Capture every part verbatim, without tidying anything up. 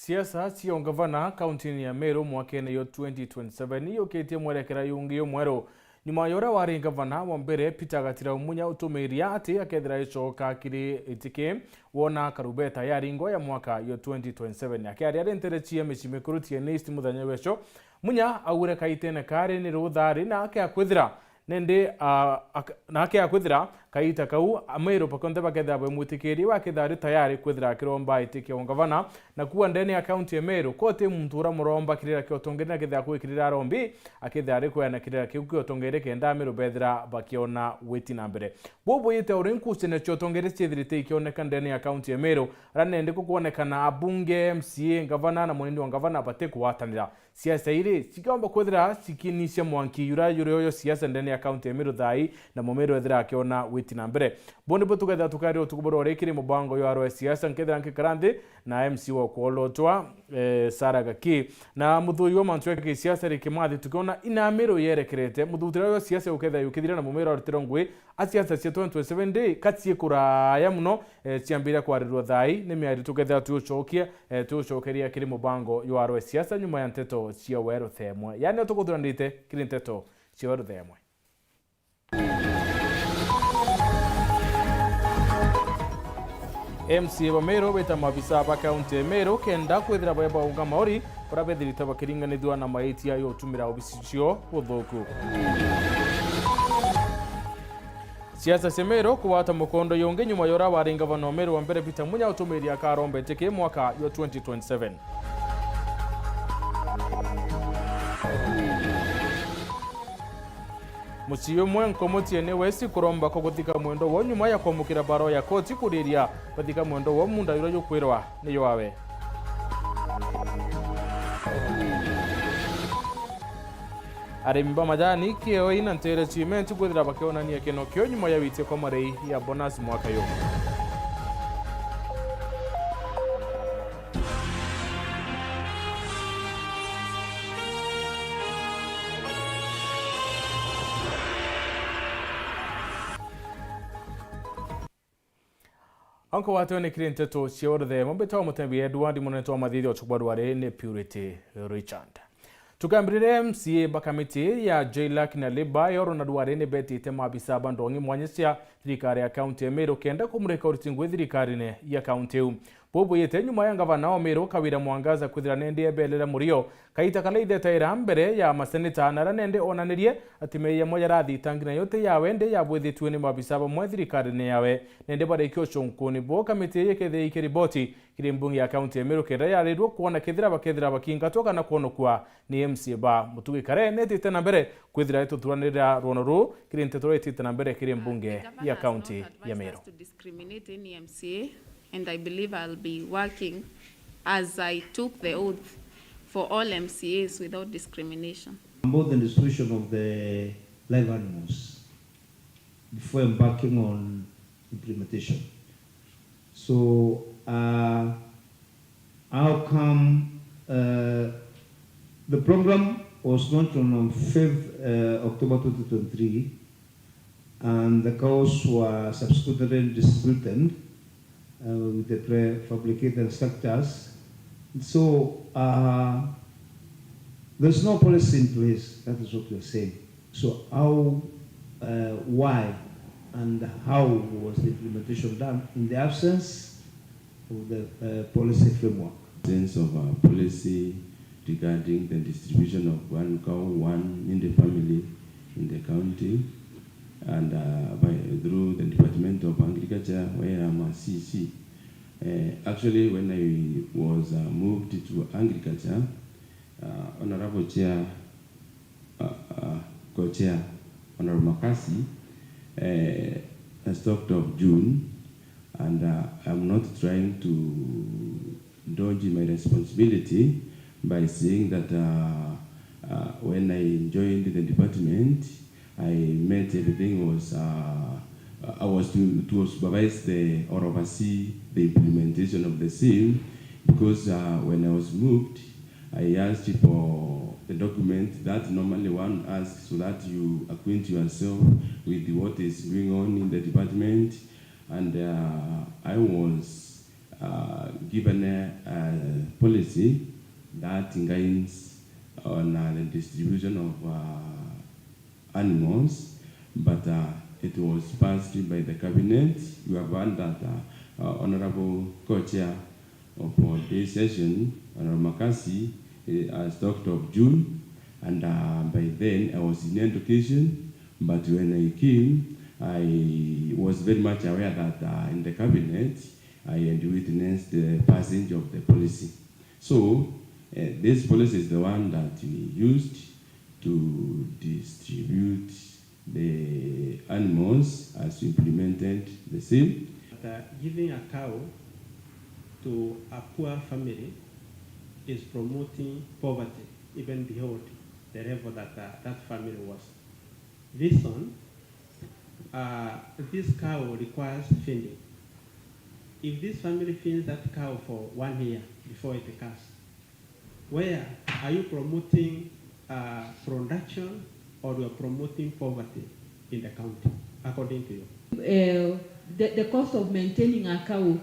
Siasa cia ungavana kaunti-ini ya Meru mwakene yo twenty twenty-seven iyukitie mwerekera yungi umweru. Nyuma ya uria wari ngavana wa mbere Peter Gatirau Munya utumiria ati akethira icoka kiri itiki wona karubeta ya ringo ya mwaka yo twenty twenty-seven. Akiaria ari ntere cia micii mikuru T N East muthenya weco, Munya augire kaitene kari ni ruthari na akea kwithira nende, ah, ak-, na akea kwithira kaita kau Ameru bakonthe bakethira bemwitikirie we akethira ari tayari kwithira akiromba iti kia ungavana. Na kuua ndene ya kaunti ya Meru koti muntu uria muromba kirira kia utongeria na kethira kwikirira arombi akethira ari kweana kirira kiu kia utongeria kenda Ameru bethira bakiona witi na mbere. Bubuyite uri nkucene cia utongeria ciethirite ikioneka ndene ya kaunti ya Meru, aria nende kukwonekana abunge, M C A, ngavana na munini wa ngavana batikugwatanira. Siasa iri cikiomba kwithira cikinicia mwanki yura yuri oyo siasa ndene ya kaunti ya Meru thai, na Mumeru ethira akiona witi na mbere. Bo nibo tukethira tukaria utuku buru uri kiri mubango yo arwe siasa, nkethira nkikara nthi na M C wa Kwolotwa, eh, Sarah Gaki, na muthui wa mantu ya kisiasa ri Kimathi, tukiona ina Meru yerekerete, muthutira yo siasa ukethira yukithira na Mumeru arutiro ngui, a siasa cia twenty twenty-seven ndi ka cii kuraya muno, eh, ciambire kwarirwa thai, ni miario tukethira tuucokia, eh, tuucokeria kiri mubango yo arwe siasa nyuma ya nteto cia weru themwe. Yani, tukuthurandite kiri nteto cia weru themwe. M C A ba Meru beta maabisa ba kaunti ya Meru kenda kwithira bae baunga mauri baria bethirite bakiringanithua na maitia ya utumira obisi cio buthuku. Siasa cia Meru kugwata mukondo yungi nyuma ya uria wari ngavana wa Meru wa mbere Peter Munya utumiria akaromba iti ki mwaka yo twenty twenty-seven. Mucii umwe Nkomo T N A West kuromba kwa guthika mwendo wao nyuma ya kwamukira baro ya koti kuriria bathika mwendo wao munda uria jukwirwa ni jwawe. Arimi ba majani Kioi na Ntere Cement kwithira bakionania kino kio nyuma ya witia kwa marei ya bonus mwaka yu. Anko watwe ni kiri nteto cia uruthe, mbitwa Mutembi Edward, munene wa mathithio chukwa dware ni Purity Richard. Tukambirire M C A ba kamiti ya J lac na Labour yoro na dware ni betite maabisa ba ndongi mwanya cia thirikari ya kaunti ya Meru kenda kumurika uriti ngui thirikarine ya kaunti iu. Bubuyite nyuma ya ngavana wa Meru Kawira Mwangaza kwithira nende ebelera murio kaita kala ithetaira mbere ya maseneta na aria nende onanirie ati mei yamwe yarathitangi nayo ti yawe ndi yabwithitue ni maabisa bamwe thirikarine yawe. Nende barikia ucunkuni bo kamiti ii ikethia ikiriboti kiri mbunge ya kaunti ya Meru kenda yarirwe kwona kethira bakethira bakingatwa kana kwonokua ni M C A ba. Mutugi Kare netite na mbere kwithira ituthuranirira rwono ruu kiri nteto iria itite na mbere kiri mbunge ya kaunti ya Meru. And I believe I'll be working as I took the oath for all M C As without discrimination. About the distribution of the live animals before embarking on implementation. So, uh, how come, uh, the program was launched on fifth, uh, October twenty twenty-three, and the cows were subsequently distributed, uh, with the prefabricated structures. So, uh, there's no policy in place. That is what we are saying. So how, uh, why, and how was the implementation done in the absence of the, uh, policy framework? Sense of, uh, policy regarding the distribution of one cow, one in the family in the county, and, uh, by, through the Department of Agriculture, where I'm a C C. Uh, actually, when I was, uh, moved to agriculture, uh, Honorable Chair, uh, uh, Co-Chair, Honorable Makasi, uh, has talked of June, and, uh, I'm not trying to dodge my responsibility by saying that, uh, uh, when I joined the department, I met everything was, uh, I was to, to supervise the, or oversee the implementation of the same, because, uh, when I was moved, I asked for the document that normally one asks so that you acquaint yourself with what is going on in the department, and, uh, I was, uh, given a, a policy that guides on, uh, the distribution of, uh, animals, but, uh, it was passed by the cabinet. You have heard that, uh, uh, Honorable Co-Chair of, uh, this session, Honorable Makasi, eh, has talked of June, and, uh, by then I was in education, but when I came, I was very much aware that, uh, in the cabinet, I had witnessed the passage of the policy. So, uh, this policy is the one that we used to distribute the animals as we implemented the same. That, uh, giving a cow to a poor family is promoting poverty, even behold the level that, uh, that family was. Reason, uh, this cow requires feeding. If this family feeds that cow for one year before it calves, where are you promoting, uh, production, or you are promoting poverty in the county, according to you? Eh, the, the cost of maintaining a cow,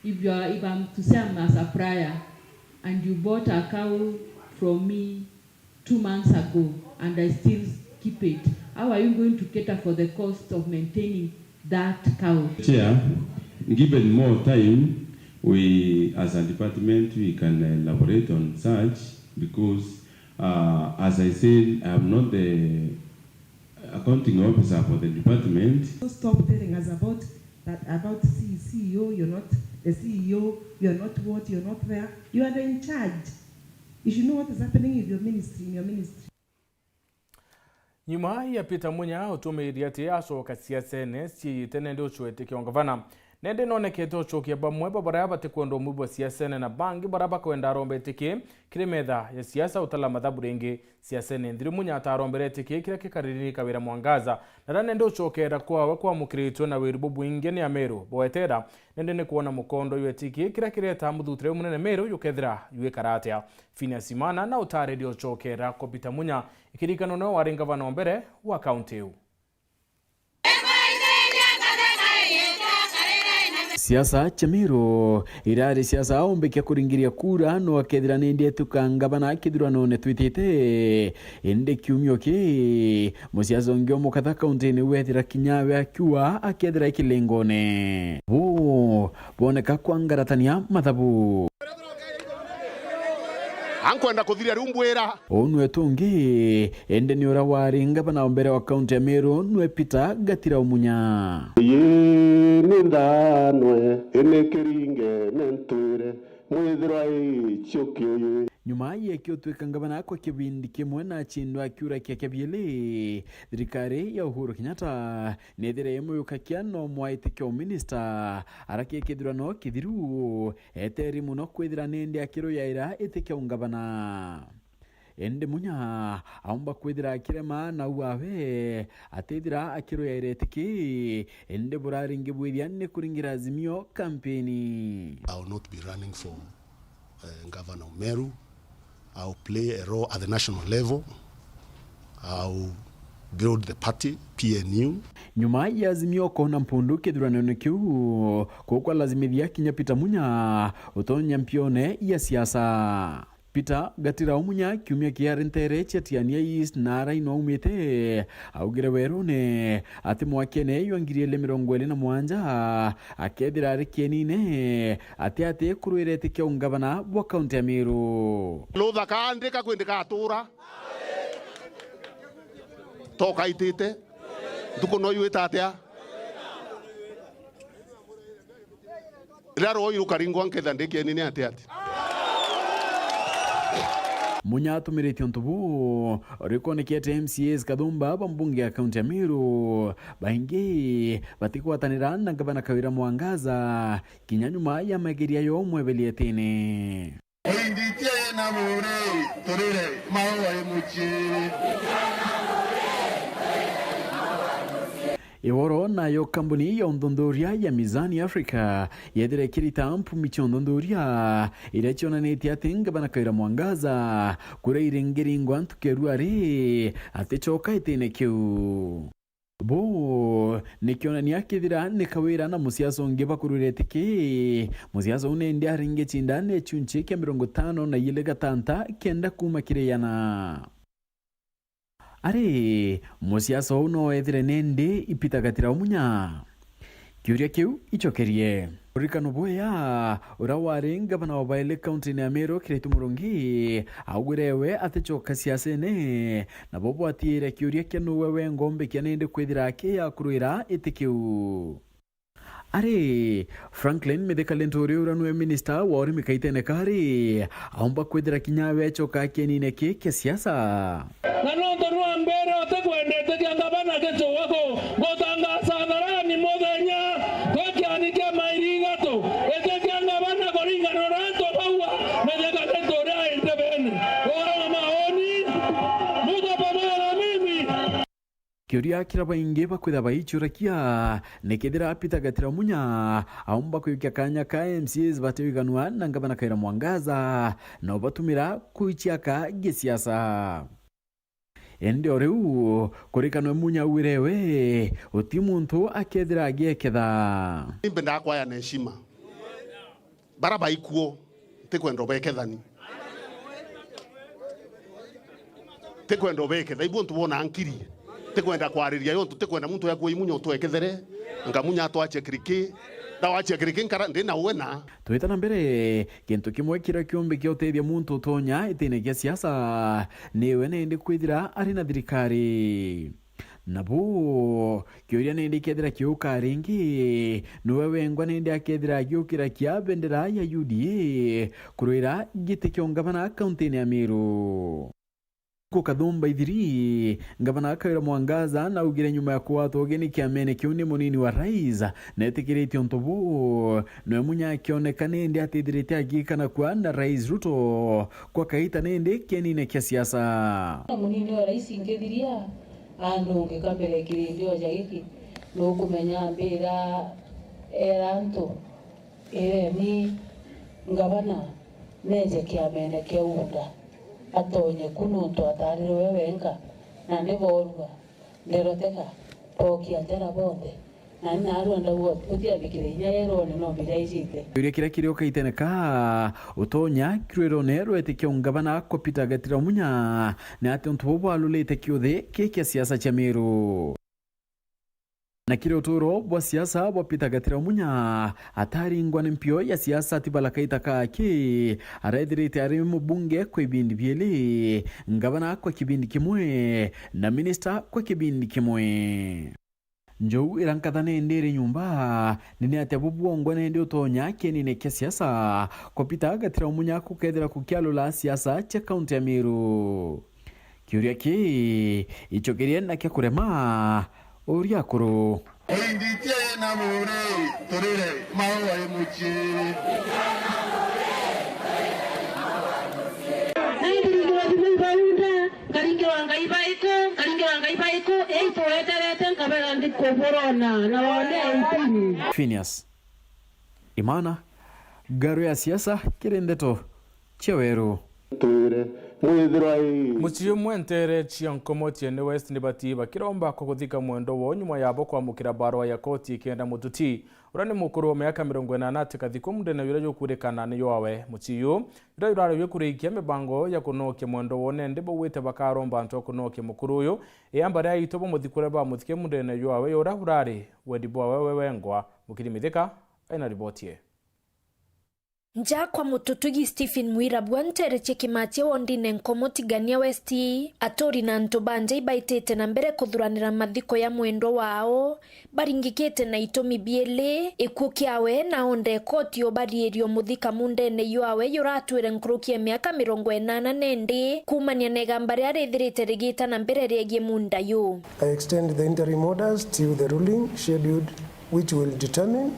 if you are, if I'm to say I'm a supplier and you bought a cow from me two months ago and I still keep it, how are you going to cater for the cost of maintaining that cow? Chair, given more time, we as a department, we can elaborate on such, because, uh, as I said, I'm not the accounting officer for the department. Don't stop telling us about that, about C-, C E O, you're not the C E O, you're not what, you're not there. You are the in charge. You should know what is happening in your ministry, in your ministry. Nyuma ya Peter Munya utumiirie ati acoka siasene ciiyite nende ucwete kia ungavana, nende nonekete ucokia bamwe ba baria batikwenda umwibwa siasene na bangi baria bakwenda aromba itiki kiri metha ya siasa utala mathabu ringi. Siasene nthiru, Munya atarombere itiki kiria kikariri ni Kawira Mwangaza, na riria nende ucokera kwawe kwamukiritwe na wiru bubwingi ni Ameru bwetera, nende ni kwona mukondo jwa itiki kiria kireta muthutire uyu munene Meru jukethira jwikara atia. Phineas Imana na utaririe ucokera kwa Peter Munya, ikirikano niwe wari ngavana o mbere wa kaunti iu. Siasa cia Meru irari siasa umbikia kuringiria kura no akethira nindi etuka ngavana kithuranone twitite. Indi kiumio ki, musiasa ungi umukatha kaunti-ini wethira kinya we akiua akethira ikilengone. Bu boneka kwangaratania mathabu. Ankwenda kuthiria riu mbwira. Uu nwe tungi, indi ni uria wari ngavana wa mbere wa kaunti ya Meru, nwe Peter Gatira Umunya. Ii ni nthanwe, ini kiringe ni ntwire, mwithirwa ii ciuki. Nyuma ya kiutwika ngavana kwa kibindi kimwe na acindwa akiura kia kia biiri, thirikari ya Uhuru Kenyatta nethire imuyukakia no mwaite kia uminista, ara ki kithurano kithiru, eteri muno kwithira nindi akiruyaira iti kia ungavana. Indi Munya aumba kwithira akirema na u awe atithira akiruyaira iti ki, indi buraringi bwithia ni kuringira Azimio kampeni. I will not be running for, eh, Governor of Meru. I will play a role at the national level. I will build the party, P N U. Nyuma ya Azimio kona mpundu kithuranone kiu, kukwalazimithia kinya Peter Munya utonya mpione ya siasa. Peter Gatira Umunya kiumia kiari ntere cia Tigania East na araino aumite, augire werune ati mwakene jwa ngiri igiri mirongo iri na mugwanja akethira ari kienine ati ati kurwira iti kia ungavana bwa kaunti ya Meru. Ruthaka ndika kwi ndikatura. Toka itite. Ntuku no yuita atia? Riria rwoi rukaringwa nketha ndi kienine ati ati. Munya atumiritie untu buu, rikonekete M C As kathumba ba mbunge ya kaunti ya Meru baingi batigwatanira na ngavana Kawira Mwangaza kinya nyuma ya mageria yo mwebelietene. Oinditie na bure, turire maua i mucii. Iworo nayo kambuni ya unthuthuria ya Mizani Africa yethire ikirita mpumi cia unthuthuria iria cionanitie ati ngavana Kawira Mwangaza, kuria iringiringwa ntuku ya ruari, aticoka itine kiu. Buu ni kionania kethira ni Kawira na musiasa ungi bakurwira itiki, musiasa uu nindi aringi cindani ecunci kia mirongo itano na iiri gatanta kenda kuuma kiri iana. Ari, musiasa uu no ethire nindi i Peter Gatira Munya? Kiuria kiu icokerie. Ririkano bwea, uria wari ngavana wa bairi kauntine ya Meru, Kiraitu Murungi, augire we aticoka siasene, nabo bwatiire kiuria kia nuwe wengwa umbikia nindi kwithira akiakurwira iti kiu. Ari, Franklin Mithika Linturi uria nwe minista wa urimi kaitene kari, aumba kwithira kinya we acoka kienine ki kia siasa. Na nontu nwa mbere utikwendete kia ngavana gicua ku, ngutangaca hadharani muthenya twa kiani kia mairi ithatu, iti kia ngavana kuringana na antu baua, Mithika Linturi ai ndebene. Wana maoni, muko pamoja na mimi. Kiuria kiria baingi bakwitha baiciurakia, ni kethira Peter Gatira Munya aumba kwikia kanya ka M C As batiwiganua na ngavana Kawira Mwangaza, na ubatumira kuiciaka gisiasa. Indi o riu, kurikanwe Munya augire we, uti muntu akethira agieketha. Nimbendaga kwaya na heshima. Bara baikuo, ntikwenda ubekethani. Ntikwenda ubeketha, ibu untu bona nkiri. Ntikwenda kwariria yo untu, ntikwenda muntu yakua imunya utwekethere, ngamunya atwachia kiriki. Ndawachia kiriki nkara, ndi na uwe na. Twita na mbere, kintu kimwe kiria kiumbi kia utethia muntu utonya itine kia siasa, niwe nindi kwithira ari na thirikari. Nabu, kiuria nindi kethira kiuka ringi, niwe wengwa nindi akethira agiukira kia bendera ya U D A kurwira giti kia ungavana kauntine ya Meru. Kukathumba ithiri, ngavana Kawira Mwangaza naugire nyuma ya kugwatwa ugeni kiamene kiu ni munini wa rais, netikiritie untu buu, niwe Munya akioneka nindi atithirite agikana kwa na Rais Ruto kwa kaita nindi kienine kia siasa. Na munini wa rais ngithiria, andu ngika mbere kirindi o ja giki, nukumenya mbira era antu, ireni ngavana neje kiamene kia UDA, atonye ku nuntu atarire we wenka, na ni borua. Nderoteka, twokia njara bonthe, na ni naarua ndauga gutiathikire inya yerone no mbira ijite. Kiuria kiria kiri ukaitene ka utonya kirwirone rwetikia ungavana kwa Peter Gatira Munya, ni ati untu buu bwalulite kiuthi ki kia siasa cia Meru. Na kiri uturo bwa siasa bwa Peter Gatira Munya, ataringwa ni mpio ya siasa ati balakaita kaki, arethirite ari mubunge kwa ibindi bieli, ngavana kwa kibindi kimwe, na minista kwa kibindi kimwe. Njou ira nkatha nindi iri nyumba, ni ni atia bubwongwa nindi utonya kienine kia siasa kwa Peter Gatira Munya kukethira kukialula siasa cia kaunti ya Meru? Kiuria kii icokerie na kia kurema uria akuru. Indi tie na bure turire maua i mucii. Naimbirigirwa thimo ibaunda, nkaringirwa Ngai baiku, nkaringirwa Ngai baiku, ei tuweterete nkabera ndi kuburona na wone eighteen. Phineas Imana, Ngaru ya Siasa, kiri ndeto cia Weru. Twire mwithirwa ii. Mucii umwe nteere cia Nkomo Tiene West ni bati bakiromba kwa kuthika mwendwa wao nyuma yabo kwamukira barua ya koti ikienda mututi uria ni mukuru wa miaka mirongo inana atikathikwe mundene juria jukwirikana ni jwawe. Mucii uyu juria jurari jukurikia mibango ya kunokia mwendwa wao, nindi baugite bakaromba antu a kunokia mukuru uyu, iamba ria aitwa bamuthikure bamuthike mundene jwawe juria urari wendi bwawe we wengwa. Mukiri Mithika aina riboti ii. Nja kwa mututugi Stephen Mwirabua nteere cia Kimatia wondine Nkomo Tigania West, aturi na antu ba nja ibaitite na mbere kuthuranira mathiko ya mwendwa wao, baringikite na itumi bieli, ikuu kiawe na onde koti ubariirio muthika mundene ywawe yuratwire nkuruki ya miaka mirongo inana nindi kuumania na igamba riria rithirite rigita na mbere riegie munda yu. I extend the interim orders till the ruling scheduled, which will determine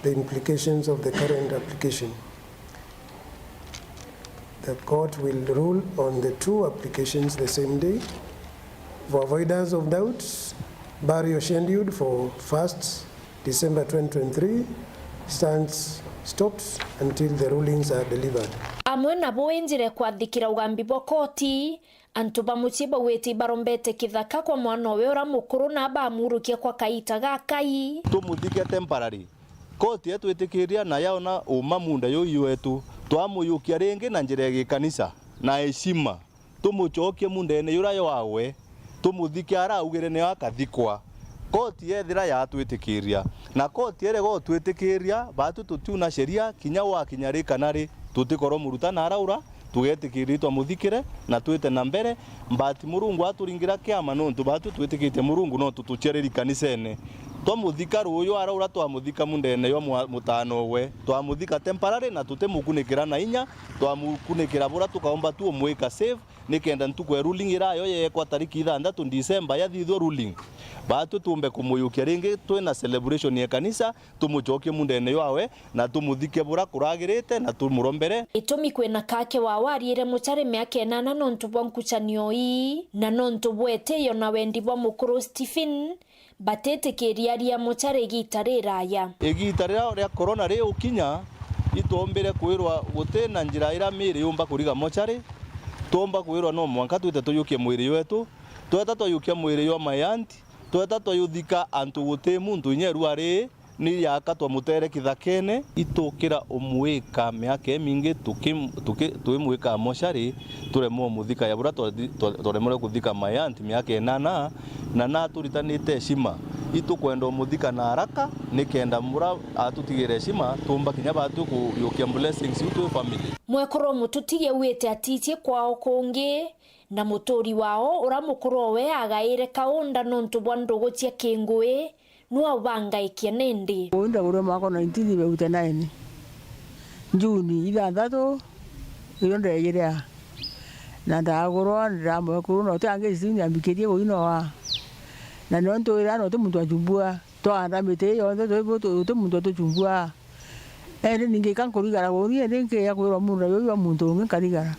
the implications of the current application. The court will rule on the two applications the same day. For avoidance of doubts, burial scheduled for first December twenty twenty-three stands stopped until the rulings are delivered. Twi na bui njira kwathikira ugambi bwa koti, antu ba mucii bauite ibarombete kithaka kwa mwana owe uria mukuru na bamurukia kwa kaita gakai. Tumuthike temporary. Koti etwitikiria na yaona uma munda yuu wetu, twamuyukia ringi na njira ya gikanisa na heshima. Tumucokie mundene yura ywawe, tumuthike ara augire nio akathikwa. Koti yethira yatwitikiria, na koti erega utwitikiria, batu tutiuna sheria, kinya wakinya ri kana ri, tutikorwo murutana araura, tugetikiria twamuthikire, na twite na mbere. But Murungu aturingira kiama, nontu batu twitikitie Murungu, no tutuciariri kanisene. Twamuthika ruuyu araura, twamuthika mundene ywa mwa-, mutano we, twamuthika temporary, na tutimukunikira na inya, twamukunikira bura tukaumba tu umwika safe, nikenda ntuku ya ruling irayo yeekwa tariki ithanthatu December, yathithua ruling, baatwi tuumbe kumuyukia ringi twina celebration ya kanisa, tumucokie mundene ywawe, na tumuthike bura kuragirite, na tumurombere. Gitumi kwina kake wa wariire mucari miaka inana nontu bwa nkucanio ii, na nontu bwa itiyo na wendi bwa mukuru Stephen, batitikiria aria mucari igita riraya. Igita riria ria corona riukinya, itwombire kwirwa guti na njira iria miiri yumba kuriga mochari, twomba kwirwa no mwanka twite tuyukie mwiri wetu, tweta twayukia mwiri jwa my aunt, tweta twayuthika antu guti muntu inya irua ri ni yaka twamutere kithakene. Itukira umwika miaka imingi tuki-, tuki-, twimwika mochari, turemwe umuthika ya bura twa-, twa-, twaremerwe kuthika my aunt miaka inana, na naturitanite heshima. Itukwenda umuthika na haraka, nikenda mura atutigire heshima, tumba kinya batwi kuyukia blessings iu twi family. Mwekuru Mututi auite atiitie kwao kungi, na muturi wao ura mukuru owe agaire kaunda nontu bwa ndugu cia kingui, nwa ubangaikia nindi. Uu ndagurwe mwaka nineteen fifty nine, June ithanthatu, iyo ndeejiria. Na ndagurwa, ndiramwekuru, na uti angi Stephen ambikirie kuinoa. Na nio ntwira, na uti muntu achumbua. Twaanda miti ii yonthe, twi-, twi-, uti muntu utuchumbua. Indi ningi ika nkurigara uuni, indi nkiija kwirwa munda juju jwa muntu ungi nkarigara.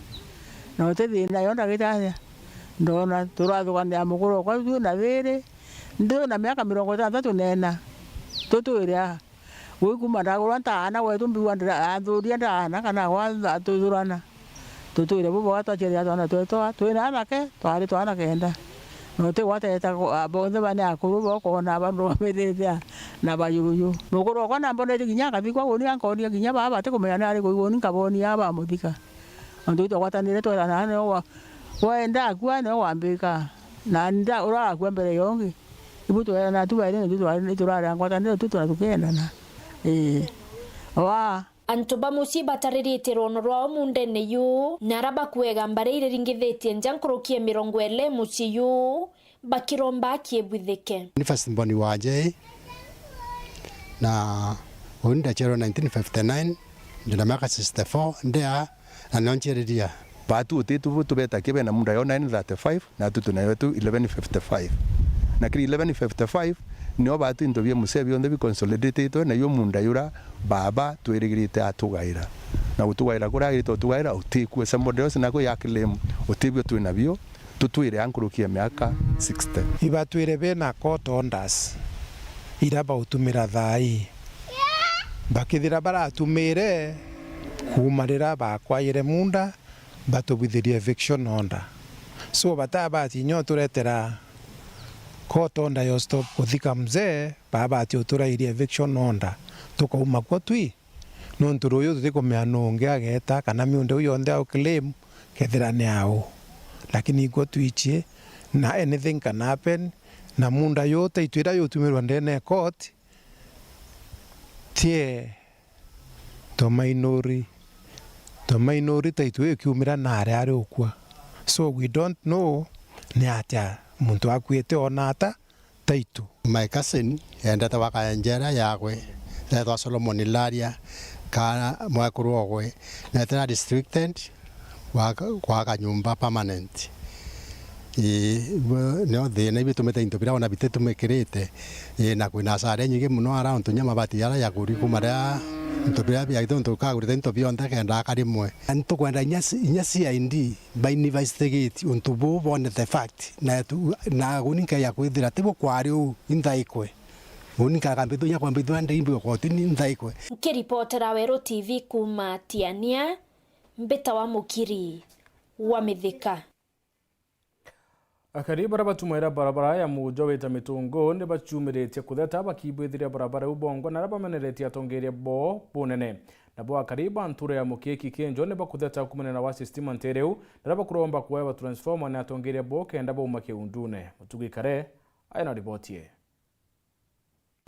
Na uti thina yo ndagita atia. Ndona turathuganira mukuru okwa twi na thiiri, ndi na miaka mirongo itantatu na ina, tutwire aa. Ui kuuma ndagurwa ntaana gwetu mbigua ndira-, anthuria ndaana kana agwa atuthurana. Tutwire bubwega twaciarira twana twetu aa, twi na anake, twari twana kenda. Na uti gwateta ku-, a, bonthe ba ni akuru bokoona bandu bamirite aa na bajuju. Mukuru okwa nambonetie kinya akathikwa uuni, ankonia kinya baa batikumenya ni ari kuigua uuni nkabonia aa bamuthika. Nontu itwagwatanire twerana nio wa-, wenda akua nio wambika. Na nda-, urakua mbere ya ungi. Ibu twerana tu bairi, nitu twari, niturari ngwatanire tu tuna tukiendana. Ii. Waa. Antu ba mucii batariritie rwono rwao mundene yu, na ara bakuega mbari iriringithitie nja nkuruki ya mirongo iri mucii yu, bakiromba aki ibwithike. Ni first born wanje, na uni ndaciarwa nineteen fifty-nine, ndina miaka sixty-four, ndia na nio nciariria. Batu utitu bu tubeta kibe na munda yo nine thirty-five, na atu tuna yetu eleven fifty-five. Na kiri eleven fifty-five, nio batu into bia musee bionthe bi consolidatetwe, na yo munda yura baba twirigirite atugaira. Na gutugaira kuria agirite utugaira, utikue somebody else nako ya claim, utibio twi nabio, tutwire a nkuruki ya miaka sixty. Ibatwire bena court orders, ira bautumira thaa ii. Bakithira baratumire kuuma rira bakwaire munda, batubwithirie eviction order. So, batabati inya uturetera court order yo stop kuthika mzee, babati uturairia eviction order. Tukauma kwo twi, nontu ruuyu tutikumenya nuu ungi ageeta, kana miunda iu yonthe au claim, kethira ni au. Lakini ikwo twichie, na anything can happen, na munda yu taitu ira yutumirwa ndene ya court, tie Tomainuri, Tomainuri taitu ikiumira nari ari ukua. So we don't know ni atia muntu akuite ona ata taitu. My cousin endete gwaka njera yagwe, etwa Solomon Laria, ka mwekuru ogwe, netera restricted, gwaka, gwaka nyumba permanent. Ii, bo, nio thina ibitumite into biria wona bititumikirite. Ii, na kwina asara inyingi mono ara untu nya mabati ara yaguri kuma ria into biria biaite untu kagurite into bionthe kenda aka rimwe. Nitukwenda inya C-, inya C I D ba investigate untu buu bone the fact. Na tu, na uni nkeya kwithira ti bukwari uu, inthaikwe. Uni nkakambithwa inya kwambithwa ndi imbi kotini, inthaikwe. Nkiripotera Weru T V kuuma Tiania, Mbita wa Mukiri wa Mithika. Akari baria batumaira barabara ya mujo wita Mitungu ni bacumiritie kutheta bakibwithiria barabara iu bongwa na aria bameneretie atongeria boo bunene. Nabo akari ba ntura ya Mukiki Kinjo ni bakutheta kuumania na wasi stima ntere iu, na aria bakuromba kuewa transformer ni atongeria boo kenda bauma kiundune. Mutugi Kare aina riboti ii.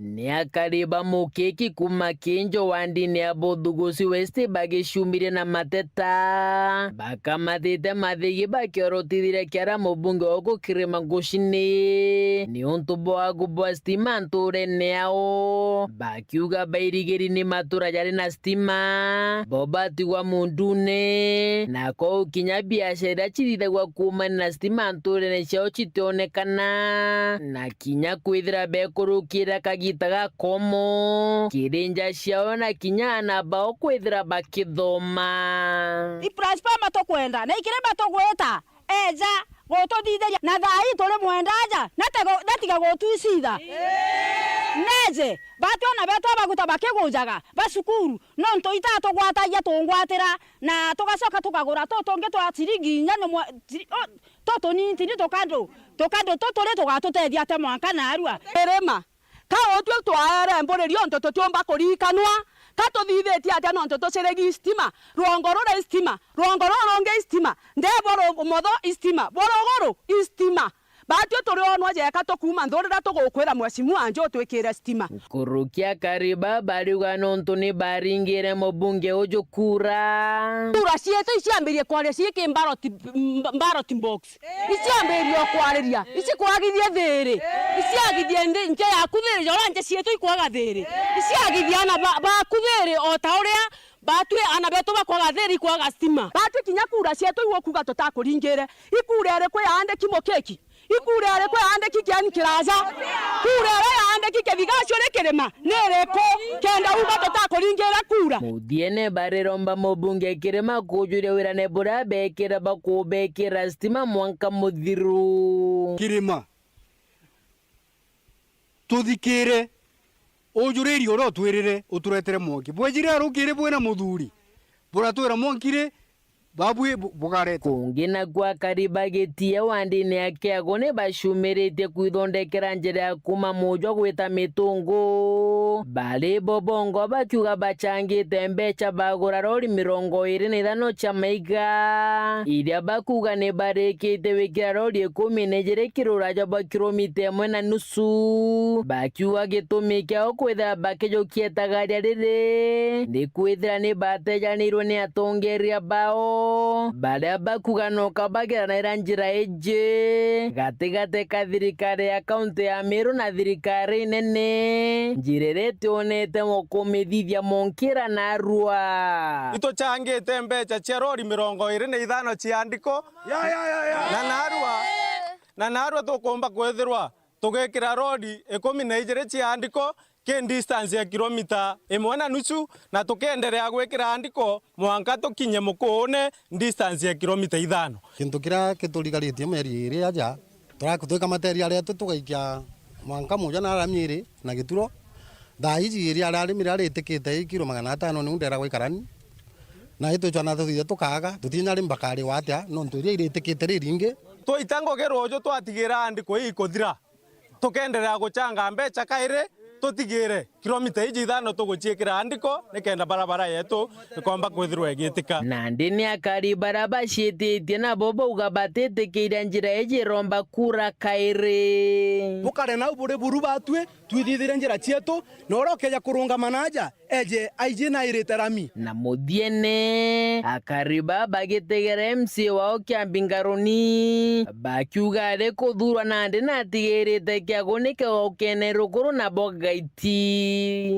Ni akari ba Mukiki kuuma Kinjo wandini ya Buthugusi West bagicumbirie na mateta, bakamathite mathigi bakiorotithiria kiara mubunge wa uku Kirima Ngucini niuntu bwa wagu bwa stima nturene yao, bakiuga bairigiri ni matura jari na stima, bo batigwa mundune, na kou kinya biashara iria cithithagua kuumania na stima nturene ciao citionekana, na kinya kwithira bekurukira kagita gakomo kiri nja ciao, na kinya aana bao kwithira bakithoma. I transformer tukwenda, na ikirima tugwita, eja gututhithiria, na thaa ii turi mwenda aja, na tego-, natiga gutwicitha. Neje, bati ona betu abaguta bakigujaga, ba cukuru, nontu itatugwatagia tungwatira, na tugacoka tukagura tutungi twa ciringi inya ni mwa-, ciri-, o, tutunini tini tukandu, tukandu tuturi tugatutethia ate mwanka narua. Irima, ka utwi twaere mburi riontu tutiumba kuriikanwa, ka tuthithitie atia nontu tucirigi stima, rwongo ruri stima, rwongo ruru rungi stima, ndebo ru-, umotho stima, buruguru stima. Batwi turionwa jeka tukuuma nthurira tugukwira mheshimiwa anje utwikire stima. Nkuruki akari ba bariuga nontu ni baringire mubunge uju kura. Kura cietu iciambirie kwaria cii ki ballot, mb-, ballot box. Iciambirie o kwariria. Icikwagithie thiiri. Iciagithie nthi, nja yaku thiiri, jora nja cietu ikwaga thiiri. Iciagithie ana ba-, baku thiiri o ta uria batwi ana betu bakwaga thiiri kwaga stima. Batwi kinya kura cietu iu ukuga tutakuringire. Ikura iriku yaandiki Mukiki? Ikura iriku yaandiki Ken Kiraja? Kura iria yaandiki Kithigacio ri Kirima ni iriku? Kenda uga tutakuringire kura. Muthiene bariromba mubunge Kirima kujuria wirane buria bekira bakubekira stima mwanka muthiru. Kirima, tuthikire, ujuriri uria utwirire uturetere mwanki. Bwejire rukiri bwina muthuri, buratwira mwanki ri, babwi bu-, bugareta. Kungi naku akari ba Gitie wandini ya Kiagu ni bacumiritie kwithondekera njira ya kuuma Mujwa gwita Mitungu. Bari bo bongo bakiuga bachangite mbecha bagura rori mirongo iri na ithano cia maiga, iria bakuga ni barikitie wikira rori ikumi na ijiri kiri uraja bwa kilomita imwe na nusu. Bakiuga gitumi kiao kwithira bakijukia itagaria riri ni kwithira ni batejanirwe ni atongeria bao, baria bakuga no kabagiranaira njira iji gatigati ka thirikari ya kaunti ya Meru na thirikari inene, njira iria itionete mo kumithithia monkira narua. Ituchangite mbecha cia rori mirongo iri na ithano cia ndiko. Ya, ya, ya, ya. Na narua, na narua tukumba kwithirwa tugikira rori ikumi na ijiri cia ndiko ki distance ya kilomita imwe na nusu, na tukienderea gwikira ndiko mwanka tukinye Mukuune, distance ya kilomita ithano. Kintu kiria kiturigaritie mieri iri aja, turakutwika materi aria tu tugaikia mwanka Mujwa na rami iri na gituro. Thaa iji iria riarimire riitikite i kiro magana atano niu ndera gwikarani. Na itwicwa na tuthithia tukaaga, tutinya ri bakariwa atia, nontu iria iritikite riringi. Twaita ngugi ruuju twatigira ndiko ii ikuthira, tukenderea guchanga mbecha kairi, tutigire kilomita iji ithano tuguciikira ndiko, nikenda barabara yetu ikomba kwithirwa igiitika. Nandi ni akari baria baciititie nabo bauga batitikiria njira iji iromba kura kairi. Bukare nau buri buru batwi, twithithire njira cietu, na uria ukeja kurungama na aja, eje aiji na airite rami. Na muthiene, akari baa bagitegera M C A wao Kiambi Ngaruni, bakiuga ari kuthurwa nandi na atigirite Kiagu nikio ukene rukuru na bogaiti.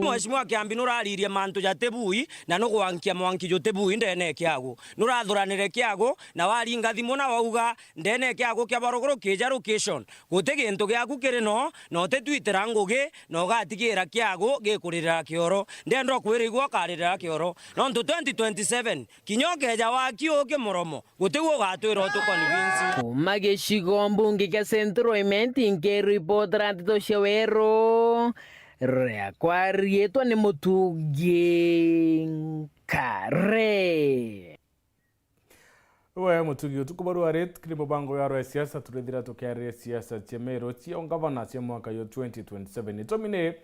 Mheshimiwa Kiambi nuraririe mantu jatibui na nugwankia mwanki jutibui ndene ya Kiagu. Nurathuranire Kiagu na waringa thimu na wauga ndene ya Kiagu kia Borogoro kija location. Guti gintu giaku kiri no, na utitwitira ngugi, na ugatigira Kiagu gikuririra kioro. Ndenda ukwira igua ukaririra kioro. Nontu twenty twenty-seven, kinya ukeja waki uki muromo, guti u ugatwira utuconvince. Kuuma gicigo mbunge kia Central Imenti, nkiripotera nteto cia weru, riakwa riitwa ni Mutugi Nkare. We mutugi, utuku bwa rua ri, kiri mubango ya rwa siasa, turithira tukiariria siasa cia Meru cia ungavana cia mwaka yo twenty twenty-seven. Itumi ni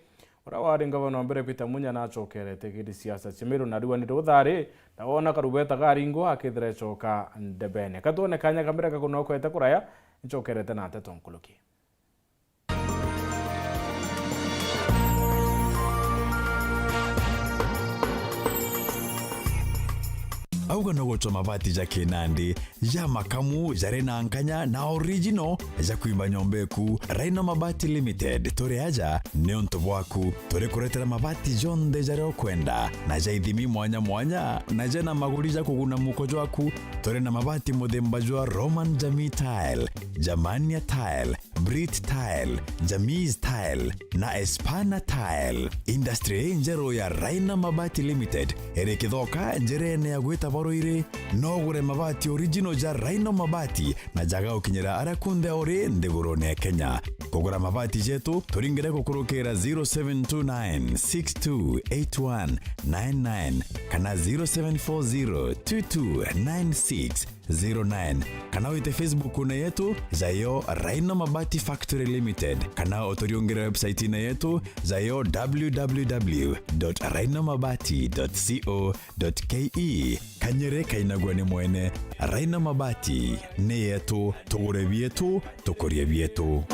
uria wari ngavana wa mbere Peter Munya nachokerete kiri siasa cia Meru, na riu ni ruthari, na wona karubeta garingo akithira echoka ndebene. Katwone kanya ka mbere ga kunokwete kuraya, nchokerete na nteto nkuruki. Auga no gucwa mabati ja kinandi, ja makamu, jari na nkanya na original, ja kwimba nyomba eku. Rhino Mabati Limited, turi aja niuntu bwaku. Turi kuretera mabati jonthe jaria ukwenda, na ja ithimi mwanya mwanya, na jena maguri ja kuguna muko jwaku. Turi na mabati muthemba jwa Roman Jamii Tile, Germania Tile, Brit Tile, Jamis Tile na Espana Tile. Industry injeru ya Rhino Mabati Limited iri Kithoka, njirene ya gwita Baruiri. No ugure mabati original ja Rhino Mabati na jaga ukinyira aria kunthe uri nthigurune ya Kenya. Kugura mabati jetu, turingire gukurukira zero seven two nine six two eight one nine nine kana zero seven four zero two two nine six zero nine, kana wite Facebook-une yetu, jayo Rhino Mabati Factory Limited, kana uturiungire website-ine yetu, jayo w w w dot rhino mabati dot co dot k e. Kanyere kainagua ni mwene. Rhino Mabati ni yetu, tugure bietu, tukurie bietu.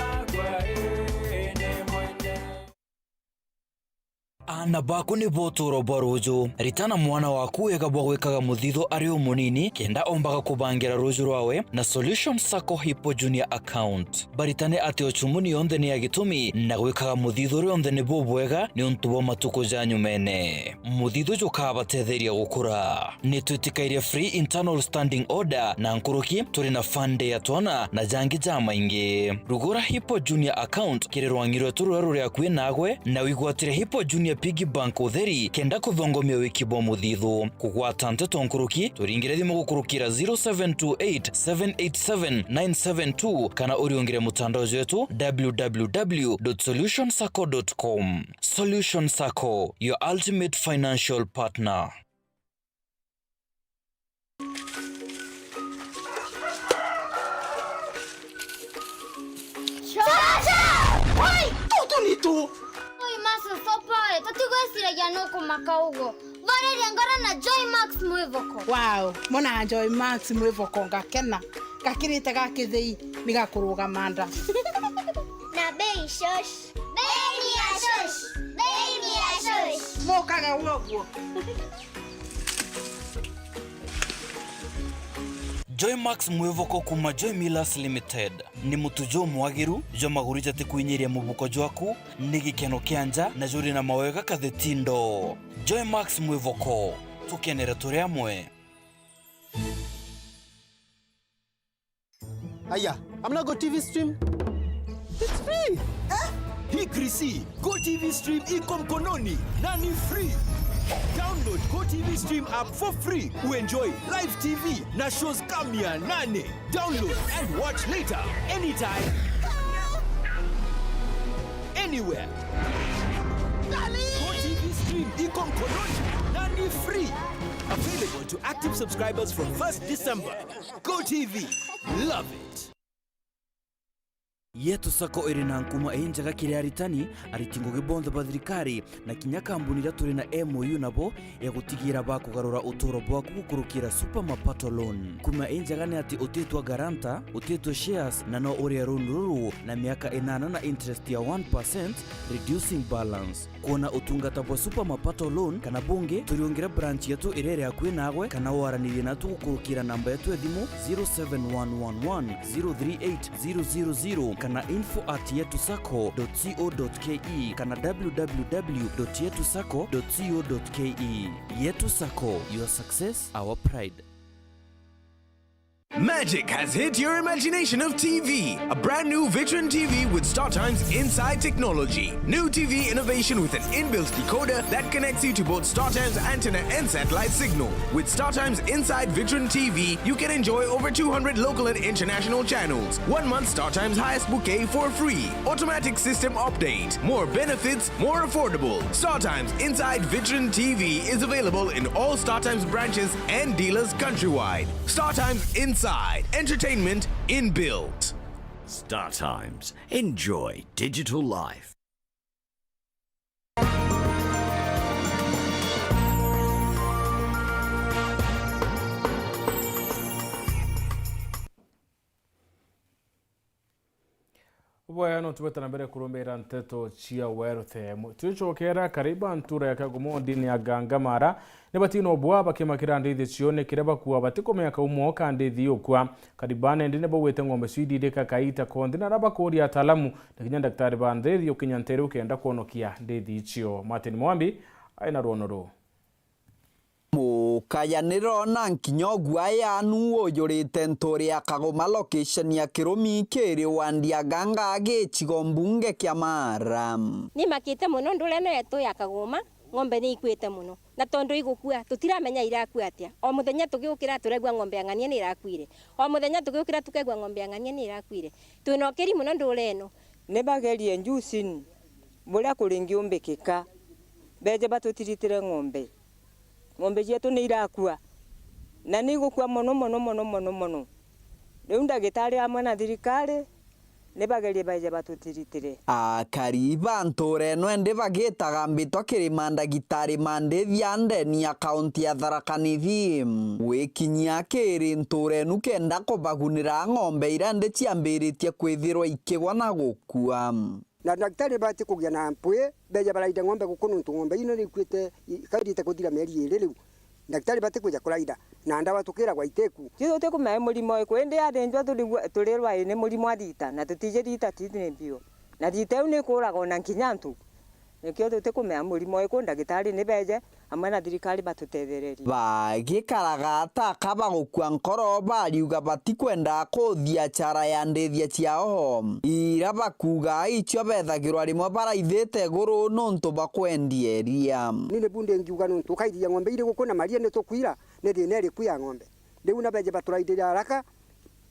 Aana baku ni bo utuuro bwa ruuju. Ritana mwana waku wega bwa gwikaga muthithu ari umunini, kenda ombaga kubangira ruuju rwawe na Solution Sacco Hippo Junior Account. Baritane ati uchumuni yonthe ni ya gitumi, na gwikaga muthithu rionthe ni bubwega niuntu bwa matuku ja nyumene. Muthithu jukabatetheria gukura. Ni twitikairie free internal standing order, na nkuruki turi na fund ya twana na jangi jamaingi. Rugura Hippo Junior Account kiri rwang'i rwetu ruria ruri akui nagwe, na wigwatire Hippo Junior Piggy Bank utheri, kenda kuthongomia wiki bwa muthithu. Kugwata nteto nkuruki, turingire thimu gukurukira zero seven two eight seven eight seven nine seven two, kana uriungire mutandao jwetu w w w dot solution sacco dot com. Solution Sacco, your ultimate financial partner. Chacha! Oi, tutu ni tu. Oi, Max, stop pale. Tutigweciragia nukumaka uguo. Thoriria ngoro na Joy Max Mwivoko. Wow, mona Joy Max Mwivoko ngakena. Gakirite ga kithei ni gakurugama nda. Na bei shosh. Bei ni ya shosh. Bei ni ya shosh. Mukage uguo. Joy Max Mwivoko kuma Joy Millers Limited. Ni mutu jumwagiru jwa maguri jatikwinyiria mubuko jwaku, ni gikeno kia nja na juri na mawega kathitindo. Joy Max Mwivoko, tukenere turi amwe. Aya, amna Go T V stream. It's free. Eh? Hii Chrissy, Go T V stream iko mkononi na ni free. Download Go T V stream app for free. Uenjoy live T V na shows kama mia nane. Download and watch later, anytime, anywhere. Go T V stream iko mkononi na ni free. Available to active subscribers from first December. Go T V. Love it. Yetu Sacco iri na nkuma injega kiri aritani, ariti ngugi bonthe ba thirikari, na kinya kambuni iria turi na M O U nabo ya gutigira bakugarura utuuro bwaku gukurukira Super Mapato Loan. Nkuma injega ni ati utitwa guarantor, utitwa shares, na no urie loan ruru na miaka inana na interest ya one percent, reducing balance. Kwona utungata bwa Super Mapato Loan kana bungi, turiungire branch yetu iria iri akui nagwe, kana waranirie natu gukurukira namba yetu ya thimu zero seven one one one zero three eight zero zero zero kana info at yetu sacco dot co dot ke kana w w w dot yetu sacco dot co dot ke. Yetu Sacco, your success, our pride. Magic has hit your imagination of T V. A brand new Vitron T V with StarTime's inside technology. New T V innovation with an inbuilt decoder that connects you to both StarTime's antenna and satellite signal. With StarTime's inside Vitron T V, you can enjoy over two hundred local and international channels. One month StarTime's highest bouquet for free. Automatic system update. More benefits, more affordable. StarTime's inside Vitron T V is available in all StarTime's branches and dealers countrywide. StarTimes Inside. Entertainment inbuilt. StarTimes. Enjoy digital life. Bwega, no tubete na mbere kurumbira nteto cia wealth. Twicokera, kariba ntura ya Kagumo ndini ya Gangamara, ni batina obwa bakimakira ndithi cio, ni kiria bakua batikumenya kaumo ka ndithi ukua. Kariba nendi ni bauite ng'ombe cio iririka kaita konthi, na ara bakuria ataalamu na kinya ndagitari ba ndithi ukinya ntere ukenda kwonokia ndithi icio. Martin Mwambi aina rwono ruu. Mukaya nirona nkinya uguaya nu ujurite nturi ya Kagoma, location ya Kirumi, kiri wandi ya Ganga, gicigo mbunge kia Mara. Nimakite mono ndurene yetu ya Kagoma, ng'ombe ni ikuite mono. Na tondu igukua, tutiramenya irakua atia. O muthenya tugiukira, turegua ng'ombe ya ng'ania ni irakuire. O muthenya tugiukira, tukegua ng'ombe ya ng'ania ni irakuire. Twina ukiri mono ndureno. Ni bagerie njucini buria kuringiumbikika, beje batutiritire ng'ombe. Ng'ombe cietu ni irakua, na ni igukua mono, mono, mono, mono, mono. Riu ndagitari amwe na thirikari ni bagerie baije batutiritire. Akari ba ntura ino endi bagitaga mbitwa kiri mandagitari ma ndithi a ndeni ya kaunti ya Tharaka Nithi gwikinyia kiri ntura inu kenda kubagunira ng'ombe iria ndi ciambiritie kwithirwa ikigwa na gukua. Na ndagitari bati kugia na mpwi, beja baraida ng'ombe guku nuntu ng'ombe ino ni ikuite, i-, kairite kuthira mieri iri riu. Ndagitari bati kwija kuraida, na ndawa tukiragwa itiku. Ithui tutikumenya murimo uriku, indi athinjwa turigua-, turirwa ii ni murimo a thita, na tutiji thita titi ni mbio. Na thita iu ni ikuraga ona nkinya antu. Nikio tutikumenya murimo uriku, ndagitari ni beje, amwe na thirikari batutethererie. Bagikaraga ata aka bagukua nkoro, bariuga batikwenda kuthia chara ya ndithia ciao, ira bakuuga icio bethagirwa rimwe baraithite iguru nuntu bwa kwendia iria. Ni nibu ndingiuga nuntu ukaithia ng'ombe iri guku na maria ni tukwira, ni thina iriku ya ng'ombe? Riu na beje baturaithire haraka,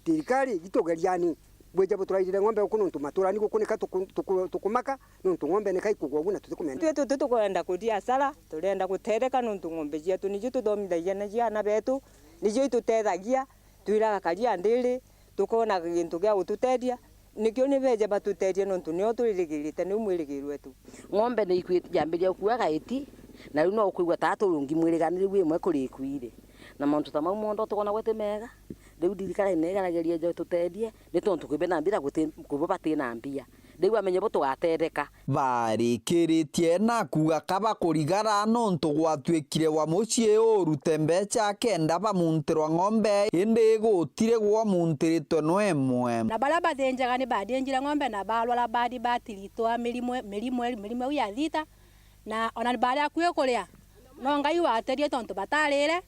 thirikari, gitugeriani, bwije buturaithire ng'ombe guku nuntu maturani guku nika tuku-, tuku-, tukumaka, nuntu ng'ombe nika ikugwa ugu na tutikumenda. Ithui tuti tukwenda kuthia hasara, turenda gutetheka nuntu ng'ombe cietu nicio tuthomithagia na ciana betu, nicio itutethagia, twiraga karia ndiri, tukona gintu gia gututethia, nikio ni beje batutethie nuntu nio twirigirite, niu mwirigiro wetu. Ng'ombe ni ikui-, yambiria gukua gaiti, na riu no ukwigua ta turungi mwiriganiri wi imwe kuri ikuire. Na mantu ta mau monthe tukona gwe ti mega, riu thirikari ni igerageria ije tutethie, ni tontu kwi bena mbia guti-, kwi bo bati na mbia. Riu amenye bo tugatetheka. Barikiritie na kuuga ka bakurigara nontu gwatuikire wa mucii urute mbeca kenda bamuntirwa ng'ombe, indi gutiri gwa muntiritwe no imwe. Na baria bathinjaga ni bathinjire ng'ombe na barwara bathi batiritwa mirimo, mirimo, mirimo iu ya thita, na ona ni bari akui kuria, no Ngai waterie tontu batarire.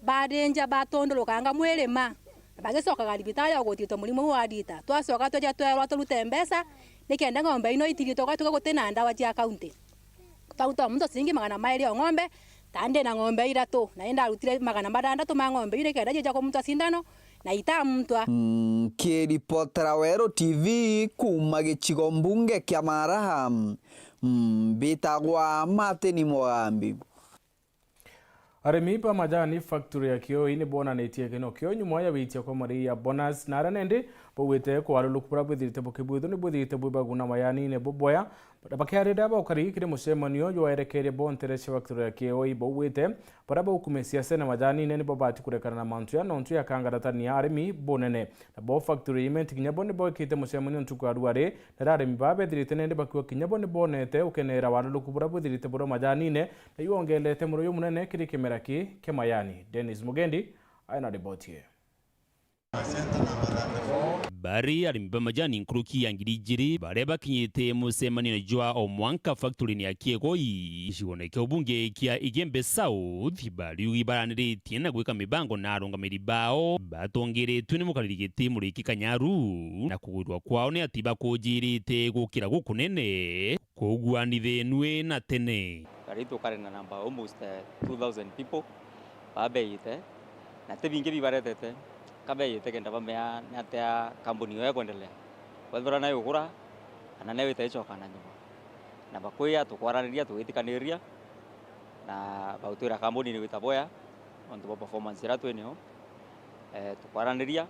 Bathinja batundurukanga mwirima, na bagicokaga thibitari o gutitwa murimo uu wa thita. Twacoka tweja twerwa turute mbeca, nikenda ng'ombe ino itiritwe gwatuika guti na ndawa cia kaunti. Twaruta o muntu ciringi magana mairi o ng'ombe, ta ndi na ng'ombe ithatu, na ni ndarutire magana mathantatu ma ng'ombe iu nikenda cieja kumutwa cindano, na itamuntwa. Nkiripotera Weru T V kuuma gicigo mbunge kia Maraha, mbitagwa Martin Mugambi. Arimi ba majani factory ya Kioi ni bonanitie gikeno kiao nyuma ya witia kwa marii ya bonus, na aria nendi baugite kwaruluku buria bwithirite bukibwithwa ni bwithirite bwi baguna majanine buboya. Bakiariria baukari kiri mucemanio jwaerekeire bo ntere cia factory ya Kioi, baugite baria baukumisia sene majanine ni babati kurekana na mantu ya nontu ya kangaratania arimi bunene. Nabo factory ya Imenti kinya bo ni boikite mucemanio ntuku ya ruari, na arimi baa bethirite nendi bakiuga kinya bo ni bonete ukenera waruluku buria bwithirite burio majanine, na iu ongerete muro jumunene kiri kimera ki kia majani. Dennis Mugendi aina riboti ii. Bari arimi ba majani nkuruki ya ngiri ijiri baria bakinyite mucemanio jwa o mwanka factory-ini ya Kiegoi gicigone kia ubunge kia Igembe South, bariugi baraniritie na gwika mibango na arungamiri bao batongeretue ni mukariri giti Muriki Kanyaru, na kugwirwa kwao ni ati bakujirite gukira gukunene kuguanithenue na tene. Bari tukari na namba almost, eh, two thousand people babeite, na ti bingi bibaretete, ka beite kenda bamea ni atia kambuni iyo ikwendelea, kwethirwa nayo igura kana nayo ita icoka na nyuma. Na bakwia tukwaraniria, tugitikaniria, na bautwira kambuni ni gwita bwea nontu bwa performance iria twinio. Eh, tukwaraniria,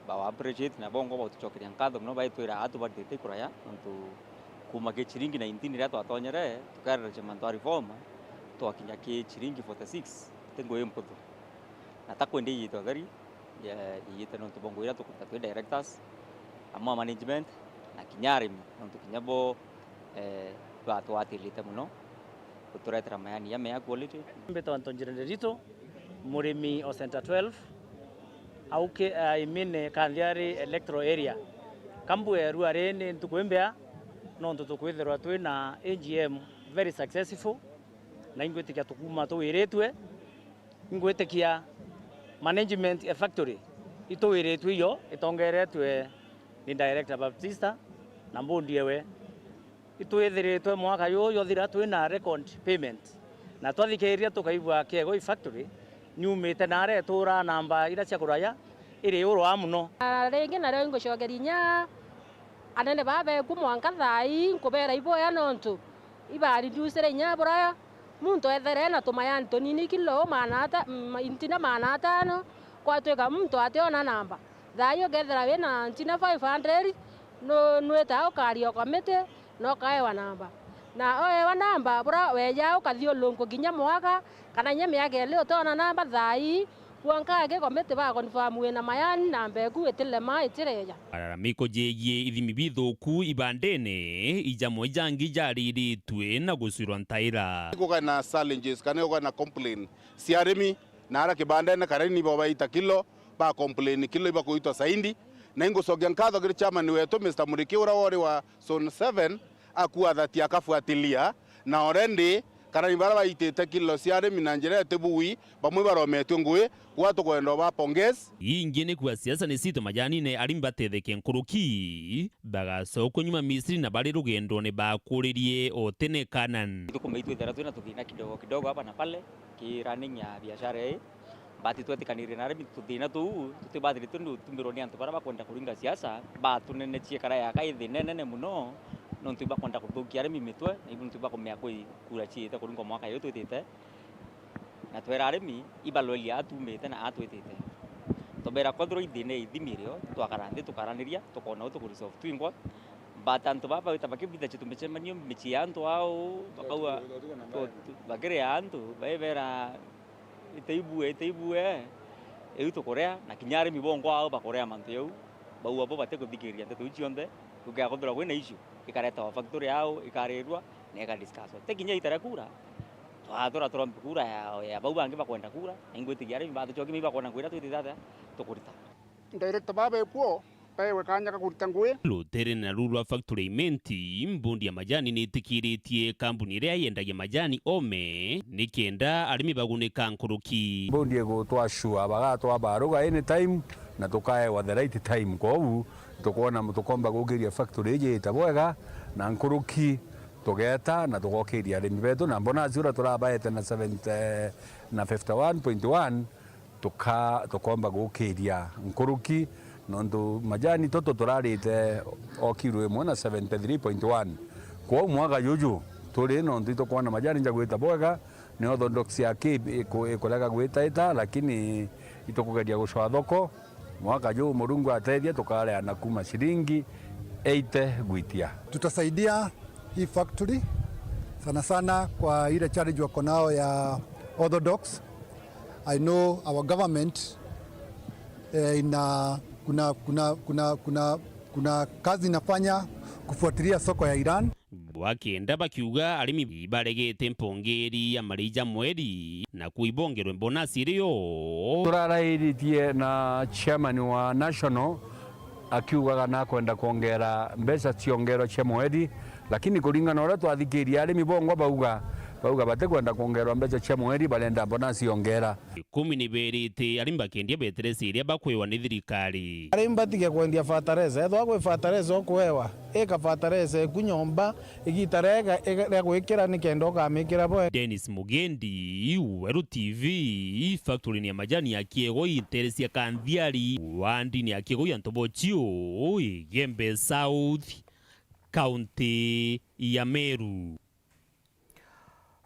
bawa appreciate na bongo bautucokeria nkatho mono, baitwira atu baritite kuraya nontu kuma ki ciringi nineteen iria twatonyere tukererecia mantu a reform, twakinya ki ciringi forty six, ti ngui mputhu. Na ta kwendi iyite utheri, ye-, iyite nontu bwa ngui iria tukuruta twi directors, amwe a management, na kinya arimi, nontu kinya bo, eh, batwatirite mono guturetera mayani jamea quality. Mbitwa Anto Njirende Rito, murimi o Center twelve, au ki-, aimine Kanthiari electoral area. Ka mbue ruari ni ntuku imbea, nontu tukwithirwa twina A G M very successful, na ingwitikia tukuma tuwiritue. Ingwitikia management ya factory ituwiritue iyo itongeretue ni director Baptista na mbundi ewe. Itwithiritwe mwaka juju juthira twina record payment, na twathikiriria tukaigua Kiegoi factory niumite naria ituraa namba iria cia kuraya iri urwa mono. Na ringi nario ingucokeria inya anene baa beku mwanka thaa ii, nkubera iboya nontu ibareducire inya bura muntu ethere na tumayani tunini kilo maana ata-, ma-, intina maana atano, kwatwika muntu ationa namba. Thaa ii ukethira wina ntina five hundred, nu-, nwitaga ukaria o kamiti, na ukaewa namba. Na oewa namba, bura weja ukathiurunku kinya mwaka, kana inya miaka ili utona namba thaa ii, Bwanka aki komiti ba confirm wina mayani na mbeku itilema itireja. Malalamiko jegie ithimi bithuku ibandene, ijamwe jangi jariritue na gucwirwa ntaira. Gukae na challenges kana gukae na complain cia arimi na ara kibandene, kana nibo baita kilo, ba complain kilo ibakuitwa saindi, na ingucokia nkatho kiri chairman wetu, Mister Muriki, ura wori wa zone seven, akua that akafuatilia, na already karani bara baitite kilo cia arimi na njira itibui, bamwe barometue ngui, gwa tukwenda ba pongezi. Ingi ni kuga siasa ni cito majanine, arimi batetheke nkuruki, bagacokwa nyuma Misiri na bari rugendone bakuririe o tene Canaan. Ithukume itwithira twina tuthina kidogo kidogo hapa na pale, ki running ya biashara ii. But twetikanirie na arimi tuthina tuu tutibathirite ni utumirwa ni antu baria bakwenda kuringa siasa, batunenechie kara yaka i thina inene mono, nontu ibakwenda kuthukia arimi mitwe, na ibu nontu ibakumea kwi kura ciite kuringwa mwaka uyu twitite. Na twera arimi ibaroreria aa tumite na aa twitite. Tubera kwethirwa i thina ithimi rio, twakara nthi tukaraniria, tukona uu tukuresolve twingwa. But antu baba bagwita bakibitha cia tumicemanio micii ya antu ao, bakauga, bakiria antu, baibera, ite ibue, ite ibue, iu tukurea, na kinya arimi bongwa ao bakurea mantu jau, bau abo batikuthikiria nteto iu cionthe, gukeethirwa kwina issue, ikaretawa factory yao, ikarirua, na ikadiscusswa. Ti kinya itare kura, twathura turombe kura ya, ya bau bangi bakwenda kura, na ingwitikia arimi batucokia mai bakwona ngwira twitite atia tukurita. Director baba ekuo, baewe kanya ga kurita ngui. Rutere na ruu rwa factory Imenti, mbundi ya majani ni itikiritie kambuni iria yendagia majani Ome, ni kenda arimi bagunika nkuruki. Mbundi igutwa sure bagatwa baruga anytime, na tukaewa the right time. Kwou tukwona tukomba gukiria factory iji ite bwega, na nkuruki tugeta na tugokiria arimi betu, na bonus uria turabaete na seventy, na fifty one point one, tuka-, tukomba gukiria nkuruki, nontu majani tutu turarite o kilo imwe na seventy three point one. Kwou mwaka juju turi nontu itukwona majani jagwita bwega, ni orthodox ya ki iku-, ikurega gwitaita, lakini itukugeria gucoa thoko. Mwaka juu Murungu atethia tukareana kuma ciringi eighty gwitia. Tutasaidia hii factory, sana sana kwa ile challenge wako nao ya orthodox. I know our government, eh, ina, kuna, kuna, kuna, kuna, kuna kazi inafanya kufuatilia soko ya Iran. Bwakenda bakiuga arimi ibaregete mpongeri ya marija mweri na kuibongerwe bonus irio. Turarairitie na chairman wa national Akiugaga nakwenda kwongera mbeca ciongerwa cia mweri, lakini kuringana na uria twathikirie arimi bongwa bauga, bauga batikwenda kwongerwa mbeca cia mweri, barenda bonasi yongera. Ikumi ni berite arimi bakendia beteresi iria bakwewa ni thirikari. Arimi batige kwendia fertilizer, ethwa kwi fertilizer ukuewa, ika fertilizer eku nyomba, igita riega ria gwikira nikenda ukamikira bo. Dennis Mugendi, Weru T V, factory-ini ya majani ya Kiegoi, nteere cia Kanthiari, wandini ya Kiegoi ya Ntobochio, Igembe South, kaunti ya Meru.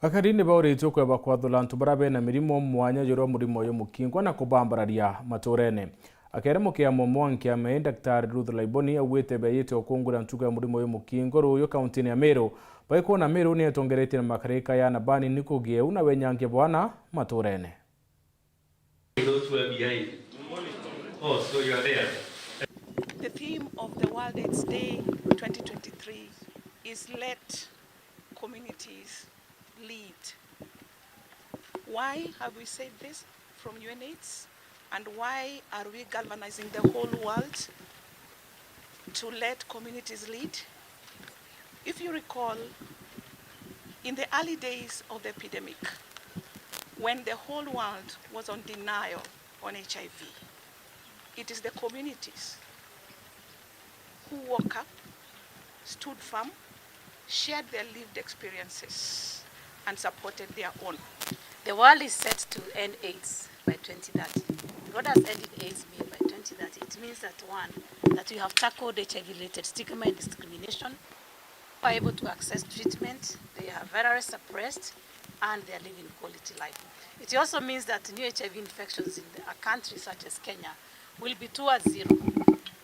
Akari ni bauritue kweba kwathura antu baria bena mirimo mwanya jurua murimo uyu mukingwa na kubambararia maturene. Akiaremukia momo wa nkiama ii, Daktari Ruth Laiboni augite beeyite ukunguria ntugo ya murimo uyu mukingo ruuyu kaunti-ini ya Meru, baikwona Meru ni itongeretie na makarika ya ana banini kugia u na wenyangia bwa ana maturene. Those who are behind. Oh, so you are there. The theme of the World AIDS Day twenty twenty-three is let communities lead. Why have we said this from U N AIDS? And why are we galvanizing the whole world to let communities lead? If you recall, in the early days of the epidemic, when the whole world was on denial on H I V, it is the communities who woke up, stood firm, shared their lived experiences, and supported their own. The world is set to end AIDS by twenty thirty. What does ending AIDS mean by twenty thirty? It means that, one, that we have tackled H I V-related stigma and discrimination, are able to access treatment, they are virally suppressed, and they are living quality life. It also means that new H I V infections in a country such as Kenya will be towards zero.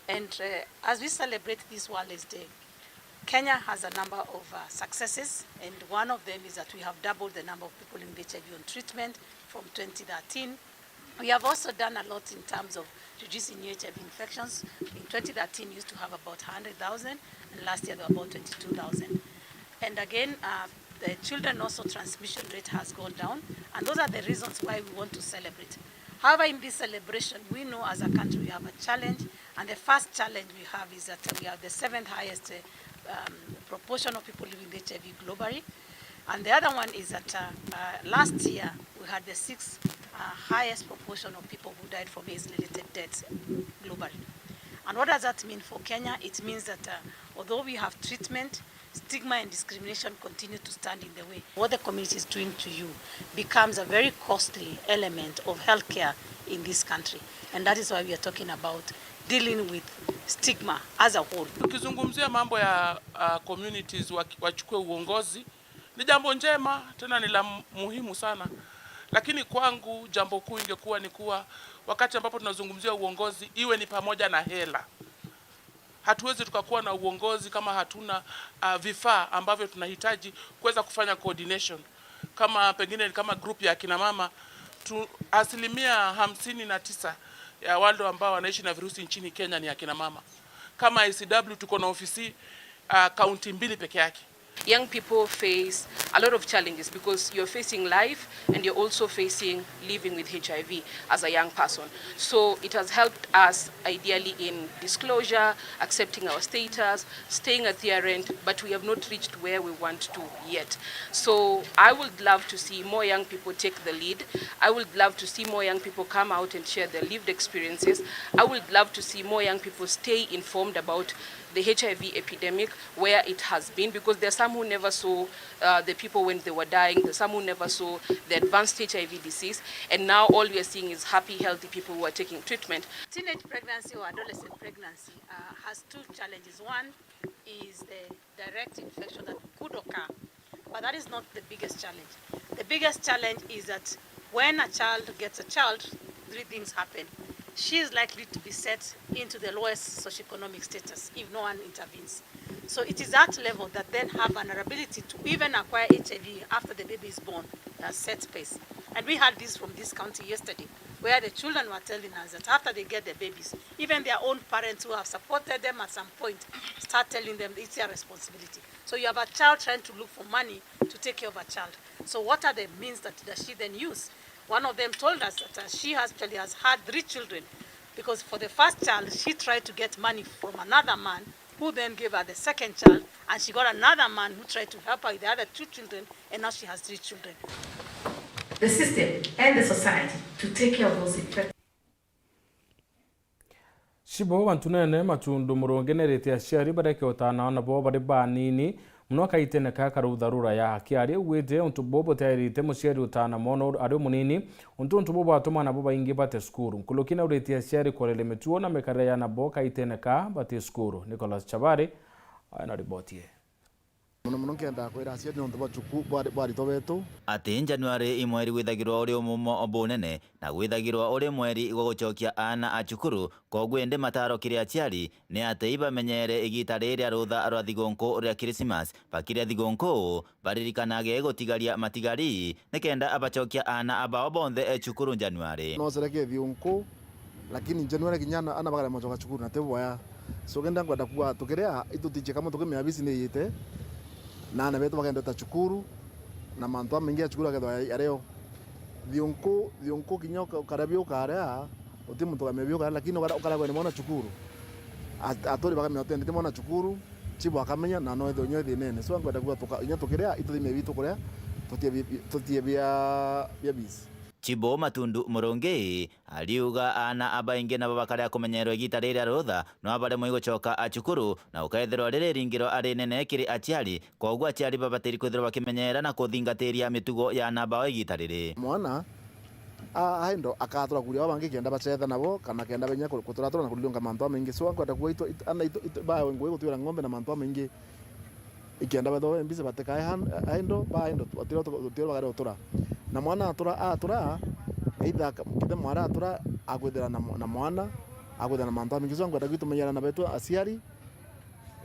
And, uh, as we celebrate this World AIDS Day, Kenya has a number of, uh, successes, and one of them is that we have doubled the number of people living with H I V on treatment from twenty thirteen. We have also done a lot in terms of reducing new H I V infections. In twenty thirteen, we used to have about a hundred thousand, and last year there were about twenty-two thousand. And again, uh, the children also transmission rate has gone down, and those are the reasons why we want to celebrate. However, in this celebration, we know as a country we have a challenge, and the first challenge we have is that we have the seventh highest, uh, um, proportion of people living with H I V globally. And the other one is that, uh, uh, last year we had the sixth, uh, highest proportion of people who died from AIDS-related deaths globally. And what does that mean for Kenya? It means that, uh, although we have treatment, stigma and discrimination continue to stand in the way. What the community is doing to you becomes a very costly element of healthcare in this country. And that is why we are talking about dealing with stigma as a whole. Tukizungumzia mambo ya, uh, communities waki-, wachukue uongozi, ni jambo njema, tena ni la mu-, muhimu sana. Lakini kwangu jambo kuu ingekuwa ni kuwa wakati ambapo tunazungumzia uongozi, iwe ni pamoja na hela. Hatuwezi tukakuwa na uongozi kama hatuna, uh, vifaa ambavyo tunahitaji kuweza kufanya coordination. Kama pengine kama group ya akina mama, tu-, asilimia hamsini na tisa ya wale ambao wanaishi na virusi nchini Kenya ni akina mama. Kama A C W tuko na ofisi, uh, kaunti mbili peke yake. Young people face a lot of challenges because you're facing life and you're also facing living with H I V as a young person. So it has helped us ideally in disclosure, accepting our status, staying adherent, but we have not reached where we want to yet. So I would love to see more young people take the lead. I would love to see more young people come out and share their lived experiences. I would love to see more young people stay informed about the H I V epidemic, where it has been, because there are some who never saw, uh, the people when they were dying, there are some who never saw the advanced H I V disease, and now all we are seeing is happy, healthy people who are taking treatment. Teenage pregnancy or adolescent pregnancy, uh, has two challenges. One is the direct infection that could occur, but that is not the biggest challenge. The biggest challenge is that when a child gets a child, three things happen. She is likely to be set into the lowest socioeconomic status if no one intervenes. So it is that level that then have vulnerability to even acquire H I V after the baby is born, uh, set space. And we had this from this county yesterday, where the children were telling us that after they get their babies, even their own parents who have supported them at some point start telling them it's their responsibility. So you have a child trying to look for money to take care of a child. So what are the means that does she then use? One of them told us that, uh, she actually has had three children Because for the first child, she tried to get money from another man who then gave her the second child, and she got another man who tried to help her with the other two children, and now she has three children. The system and the society to take care of those infected. Cibo Bantunene Matundu Murungi nerite aciari bareke utaana aana bao bari banini mono kaitene ka karutha ruraya. Akiaria augite untu buu butiairite muciari utaana mwana ari umunini, untu untu buu bwatuma aana babaingi bate cukuru. Nkuruki naurite aciari kworeria mitugo na mikarire ya aana bao kaitene ka bati cukuru. Nicholas Chabari aina riboti ii. Mono mono nkendaa kwira aciari nontu bwa cuku-, bwa, bwa aritwa betu. Ati Januari i mweri withagirwa uri umumo bunene, na gwithagirwa uri mweri gwa gucokia aana a cukuru, koguo indi mataro kiri aciari ni ati ibamenyere igita riri ria rutha rwa thigunku ria Christmas, bakiria thigunku, baririkanage gutigaria matigari, nikenda abacokia aana abao bonthe e cukuru Januari. No sereke thigunku, lakini January kinya ana, ana bakarema gucoka cukuru na ti bwaya. So kenda nkwenda kuuga tukiria itutichie kamwe tukimenya bisi ni iyite, na ana betu bakenda gwita cukuru, na mantu jamaingi ya cukuru akethwa ario. Thiunku, thiunku kinya uka-, ukaria bi ukaria, uti muntu ukamenya bi ukaria, lakini ukara-, ukaragwa ni mwana cukuru. At-, aturi bakamenya uti nditi mwana cukuru, chibu akamenya, na no ethwe nyo thinene. So nkwenda kuuga tuka-, inya tukiria, ituthimie bitu kuria, tutie bi-, tutie bia, bia bisi. Chibu Matundu Murungi, ariuga aana abaingi nabo bakaria kumenyerwa igita riri ria rutha, no baremwe gucoka a cukuru, na ukeethirwa riri ringiro ari rinene kiri aciari. Koguo aciari babatiri kwithirwa bakimenyera na kuthingatiria mitugo ya aana bao igita riri. Mwana a-, aindo akatura kuria aba bangi kenda bacetha nabo, kana kenda benya ku-, kuturatura na kuriunga mantu jamaingi. So, nkwenda kuuga itu-, it-, aana itu-, itu-, bawe ngugi gutwira ng'ombe na mantu jamaingi. Ikenda bethwa be mbisi batikae han-, aindo, ba aindo, utiro tu-, utiro bagare utura. Na mwana atura, atura, either aka-, kithe mwara atura, akwithira na mwa-, na mwana, akwithira na mantu jamaingi. So, nkwenda gwitumenyera na betu aciari,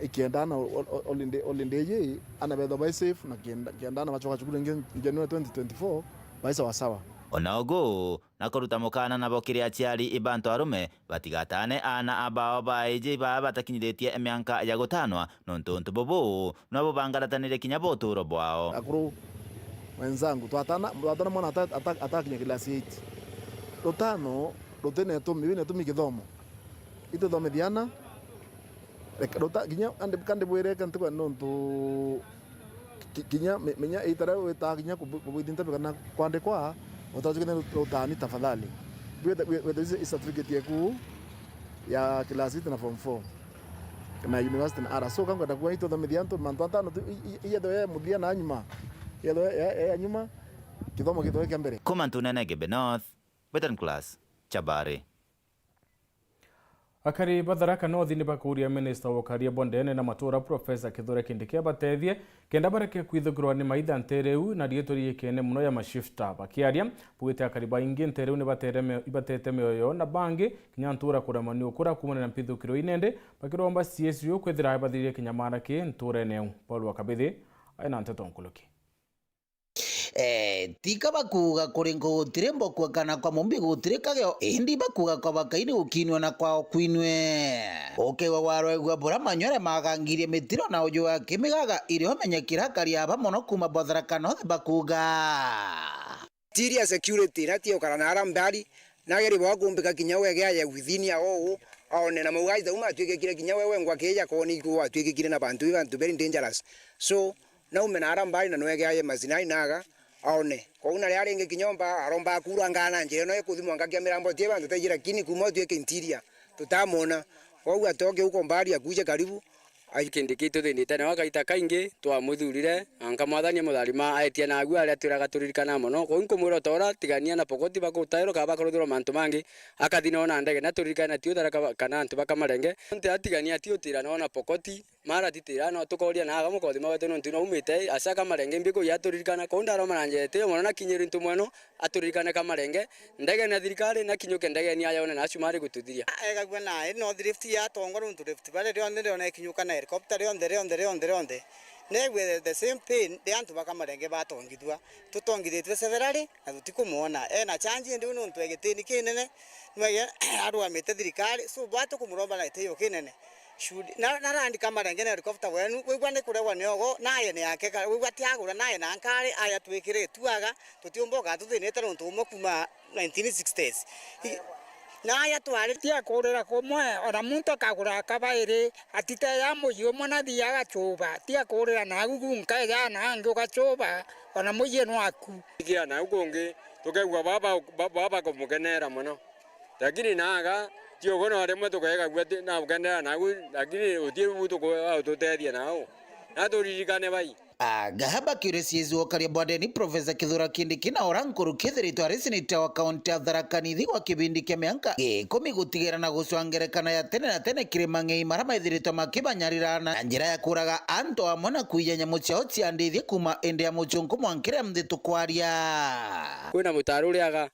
ikenda ana o-, o-, o-, holiday, holiday iji, ana bethwa bai safe, na kenda, kenda ana bacoka cukuru ingi January twenty twenty-four, bai sawa sawa. Ona ugu, na kuruta mukana nabo kiri aciari ba antu arume, batigataane aana abao baiji baa batakinyiritie mianka ya gutaanwa, nontu untu bubu no bubangaratanirie kinya bwa utuuro bwao. Akuru wenzangu, twatana, twatana mwana ata-, ata-, atakinya class eight. Rutaano rutina itumi, wina itumi kithomo. Ituthomithia aana, reka, ruta-, kinya kandi, kandi bwire reka ntikwenda nontu ki-, kinya me-, menya itara wita kinya kubu-, kubwithinta kana kwandikwa, utajukene rutani tafadhali. Wethe, wethe, wethe certificate yeku ya class eight na form four na university na ara. So, kankwenda kuuga ituthomithia antu mantu atano tu, i-, i-, iyethwe ya muthia na nyuma. Iyethwe ya, ya, ya nyuma, kithomo gitwe kia mbere. Kuma Ntunene Ngembe North, Western Class, Chabari. Akari ba Tharaka North ni bakuuria minista wa ukaria bwa ndene na matura Professor Kithure Kindiki abateethie kenda bareke kwithukirwa ni maitha nteere iu na riitwa riikene mono ya mashifta. Bakiaria, baugite akari baingi nteere iu ni bateere mio-, ibatete mioyo na bangi kinya ntuura kuremwa ni ukura kuumania na mpithukiro inende, bakiromba C S U kwithira ibathiririe kinyamara ki ntuurene iu. Paul wa Kabithi aina nteto nkuruki. Eh, tika bakuuga kuri nku gutiri mbokua kana kwa mumbi gutiri kageo, indi bakuuga kwa bakai ni gukinua na kwao kwinue. Ukegwa warwegua bura manywere magangirie mitiro na uju wa kimigaga irio menyekira akari aba mono kuuma Botharaka North bakuuga. Interior security, na ti ukara na ara mbari, nageri bwa kumbika kinya wege aye within ya oo, aone na mauga aitha uma atwikikire kinya we wengwa kija koni iku atwikikire na bantu bi bantu very dangerous. So, naume na ara mbari na nwege aye mazinai naga, aone. Kwou na ria ringi kinya omba, aromba akura ngana njira ino ikuthimwa ngakia mirambo tie bantu taiji, lakini kuma utwike interior, tutamona. Kwou atoke uko mbari akuje karibu, Ai-, Kindiki ituthinite nao kaita kaingi, twamuthurire, na nkamwathania mutharima aetia naagu aria twiraga turirikana mono. Kwou nkumwira o ta uria tigania na Pokoti bakutairwa kana bakaruthirwa mantu mangi, akathi nao na ndege, na turirikane ati uthara kaba-, kana antu ba Kamarenge. Nti atigania ati utira nao na Pokoti, mara titira nao, tukooria na aga mukothima wetu nontu naumite, aca Kamarenge mbi kuya aturirikana. Kwou ndaromana njete mono na kinyiri ntu mweno, aturirikane Kamarenge, ndegene ya thirikari, na kinyuke ndegene ya yone na acu mari gututhiria. Egagua nae North Rift yatongwa nontu Rift Valley rionthe ndiona ikinyuka na helicopter rionthe, rionthe, rionthe, rionthe. Negue the same pain ri antu ba Kamarenge batongithua. Tutongithitue severally na tutikumwona. Ena change indi nontu e gitini kinene, nwege arugamite thirikari, so bwa tukumuromba na gitio kinene. Should, na, na randi Kamarenge na helicopter wenu, wigua ni kuregwa ni ogo, naye ni yake ka-, wigua atiagura, naye na nkari, aya twikire tuaga, tutiumba ugatuthinite nontu umwe kuma nineteen sixties. I-, Naja twari ti akurira kumwe, ona muntu akagura kabairi, atiteja muji umwe na thia agacuba, ti akurira nagu gunka eja na angi ugacuba, ona muji nwaku. Ikia nau kungi, tukaigua baba, ba-, baba kumukenera mono. Lakini naaga, ti uguo no rimwe tukaigagua ti, nagukenera nagu, lakini uti bu tuku-, aututethia nau. Na turirikane bai. Agahaba kiuria ciizua ukaria bwandeni Profesa Kithure Kindiki na ura nkuru kithiritwe ari seneta wa kaunti ya Tharaka Nithi gwa kibindi kia mianka ikumi gutigira na gucwa ngerekano ya tene na tene kiri mang'ei mara maithiritwe makibanyarira na njira ya kuraga antu amwe na kwija nyamu ciao cia ndithia kuuma indi ya mucunku mwankire mthi tukwaria. Kwina mutaro uriaga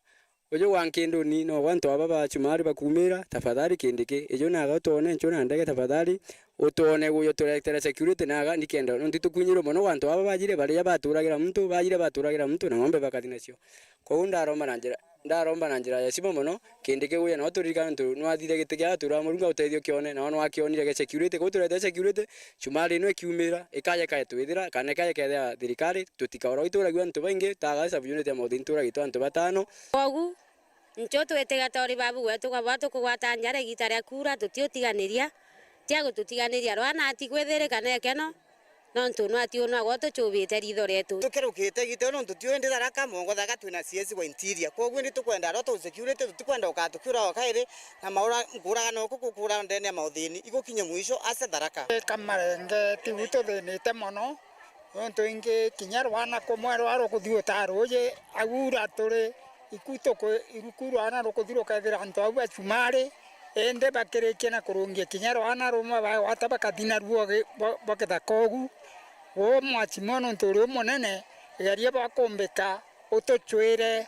Uju gwa Nkinduni no gwa antu aba ba Chumari bakumira, tafadhali Kindiki, iju naga utwone nchu na ndege tafadhali, utwone guyu turetere security naga nikenda, nontu tukwinyirwe mono gwa antu aba bajire baria baturagira muntu, bajire baturagira muntu na ng'ombe bakathi nacio. Kwou ndaromba na njira, ndaromba na njira ya heshima mono, Kindiki guyu no turirikane nontu nwathire giti kia atura Murungu agutethie ukione, na nwa kionire gia security, kwou turetere security, Chumari ino ikiumira, ikaja ikaetwithira, kana ikaja ikaethira thirikari, tutikauragwa ituragua antu baingi, taga sub unit ya Mauthini turagitwe antu batano. Kwogu, ncho twitiga tori babu gwetu gabwa tukugwata njara igita ria kuura, tutiutiganiria, tia gututiganiria rwana atikwithirika na ekeno, nontu nwa tiu nwa gwo tuchubite ritho rietu. Tukirukite igita nontu tiu indi Tharaka, Mongo Tharaka twina C S wa interior. Kwogu indi tukwenda arwa tu security, tutikwenda ukatukiura o kairi, na maura nkuragano kuku kura ndene ya Mauthini, igukinye mwisho ase Tharaka. Kamarenge, tiu tuthinite mono, nontu ingi kinya rwana kumwe rwa rukuthi uta ruuji, aura turi, iku tuku-, iruku rwana rukuthi rukethira antu au ba Chumari, indi bakirikia na kurungia kinya rwana rumwe bagwata bakathi naruo gi-, bo-, boketha kogu. Uu mwachimwa nontu uri umunene, geria bwakumbika, utuchwire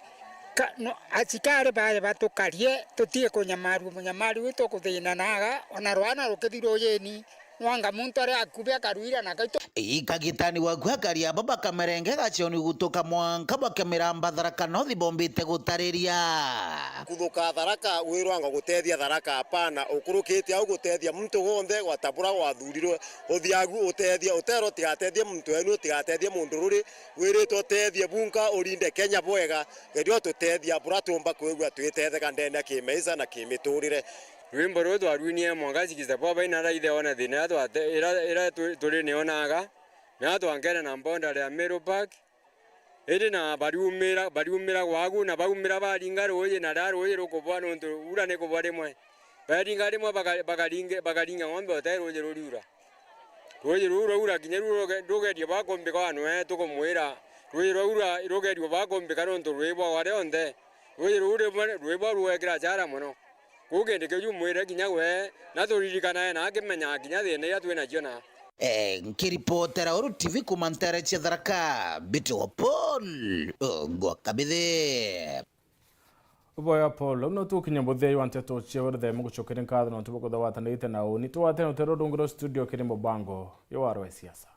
ka-, no, achikari baje batukarie, tutige kunyamarua munyamari wi tukuthina naga, ona rwana rukithi rujini, nwanga muntu ari akubi akarwira na kaitu. Ikagitani waku akari aba bakamerenge gachoni gutuka mwanka bakemiramba Tharaka North bombite gutariria. Kuthuka Tharaka wirwanga gutethia Tharaka, apana, ukurukite au gutethia muntu wonthe gwata bura gwathurirwe. Uthiagu utethia, utero tigatethie muntu wenu, tigatethie muntu ruri, Wiritwe utethie bunka, urinde Kenya bwega, geria ututethia bura tuumba kwigua twitetheka ndene ya kimaisha na kimiturire. Rwimbo ruu twarwinie mwanka sixty-four baina raithe one thina ira twate-, ira, ira tu-, turi nio naga, na twankene na boundary ya Meru Park. Indi na bariumira, bariumira gwagu, na baumira baringa ruuji, na riria ruuji rukubwa, nontu ura nikubwa rimwe. Baringa rimwe baka-, bakaringe-, bakaringa ng'ombe utai ruuji ruriura. Ruuji ruu rwaura kinya ruu ruge-, rugerie bwakumbika wanwe tukumwira, ruuji rwaura rugerie bwakumbika nontu rwibwa wari onthe. Ruuji ruu rimwe rwibwa rugekira chara mono. Kuu kindi kiu umwire kinya we, na turirikanae na akimenyaa kinya thina iria twi nacio na. Eh, nkiripotera Uru T V kuma ntere cia Tharaka, mbitagwa Paul Ngwa Kabithi. Uboya Paul, uno tukinya muthia wa nteto cia Uru themu gucokeria nkatho nontu bwa kuthawatanite na uni. Twatene utero rungi rwa studio kiri mubango ya waro wa siasa.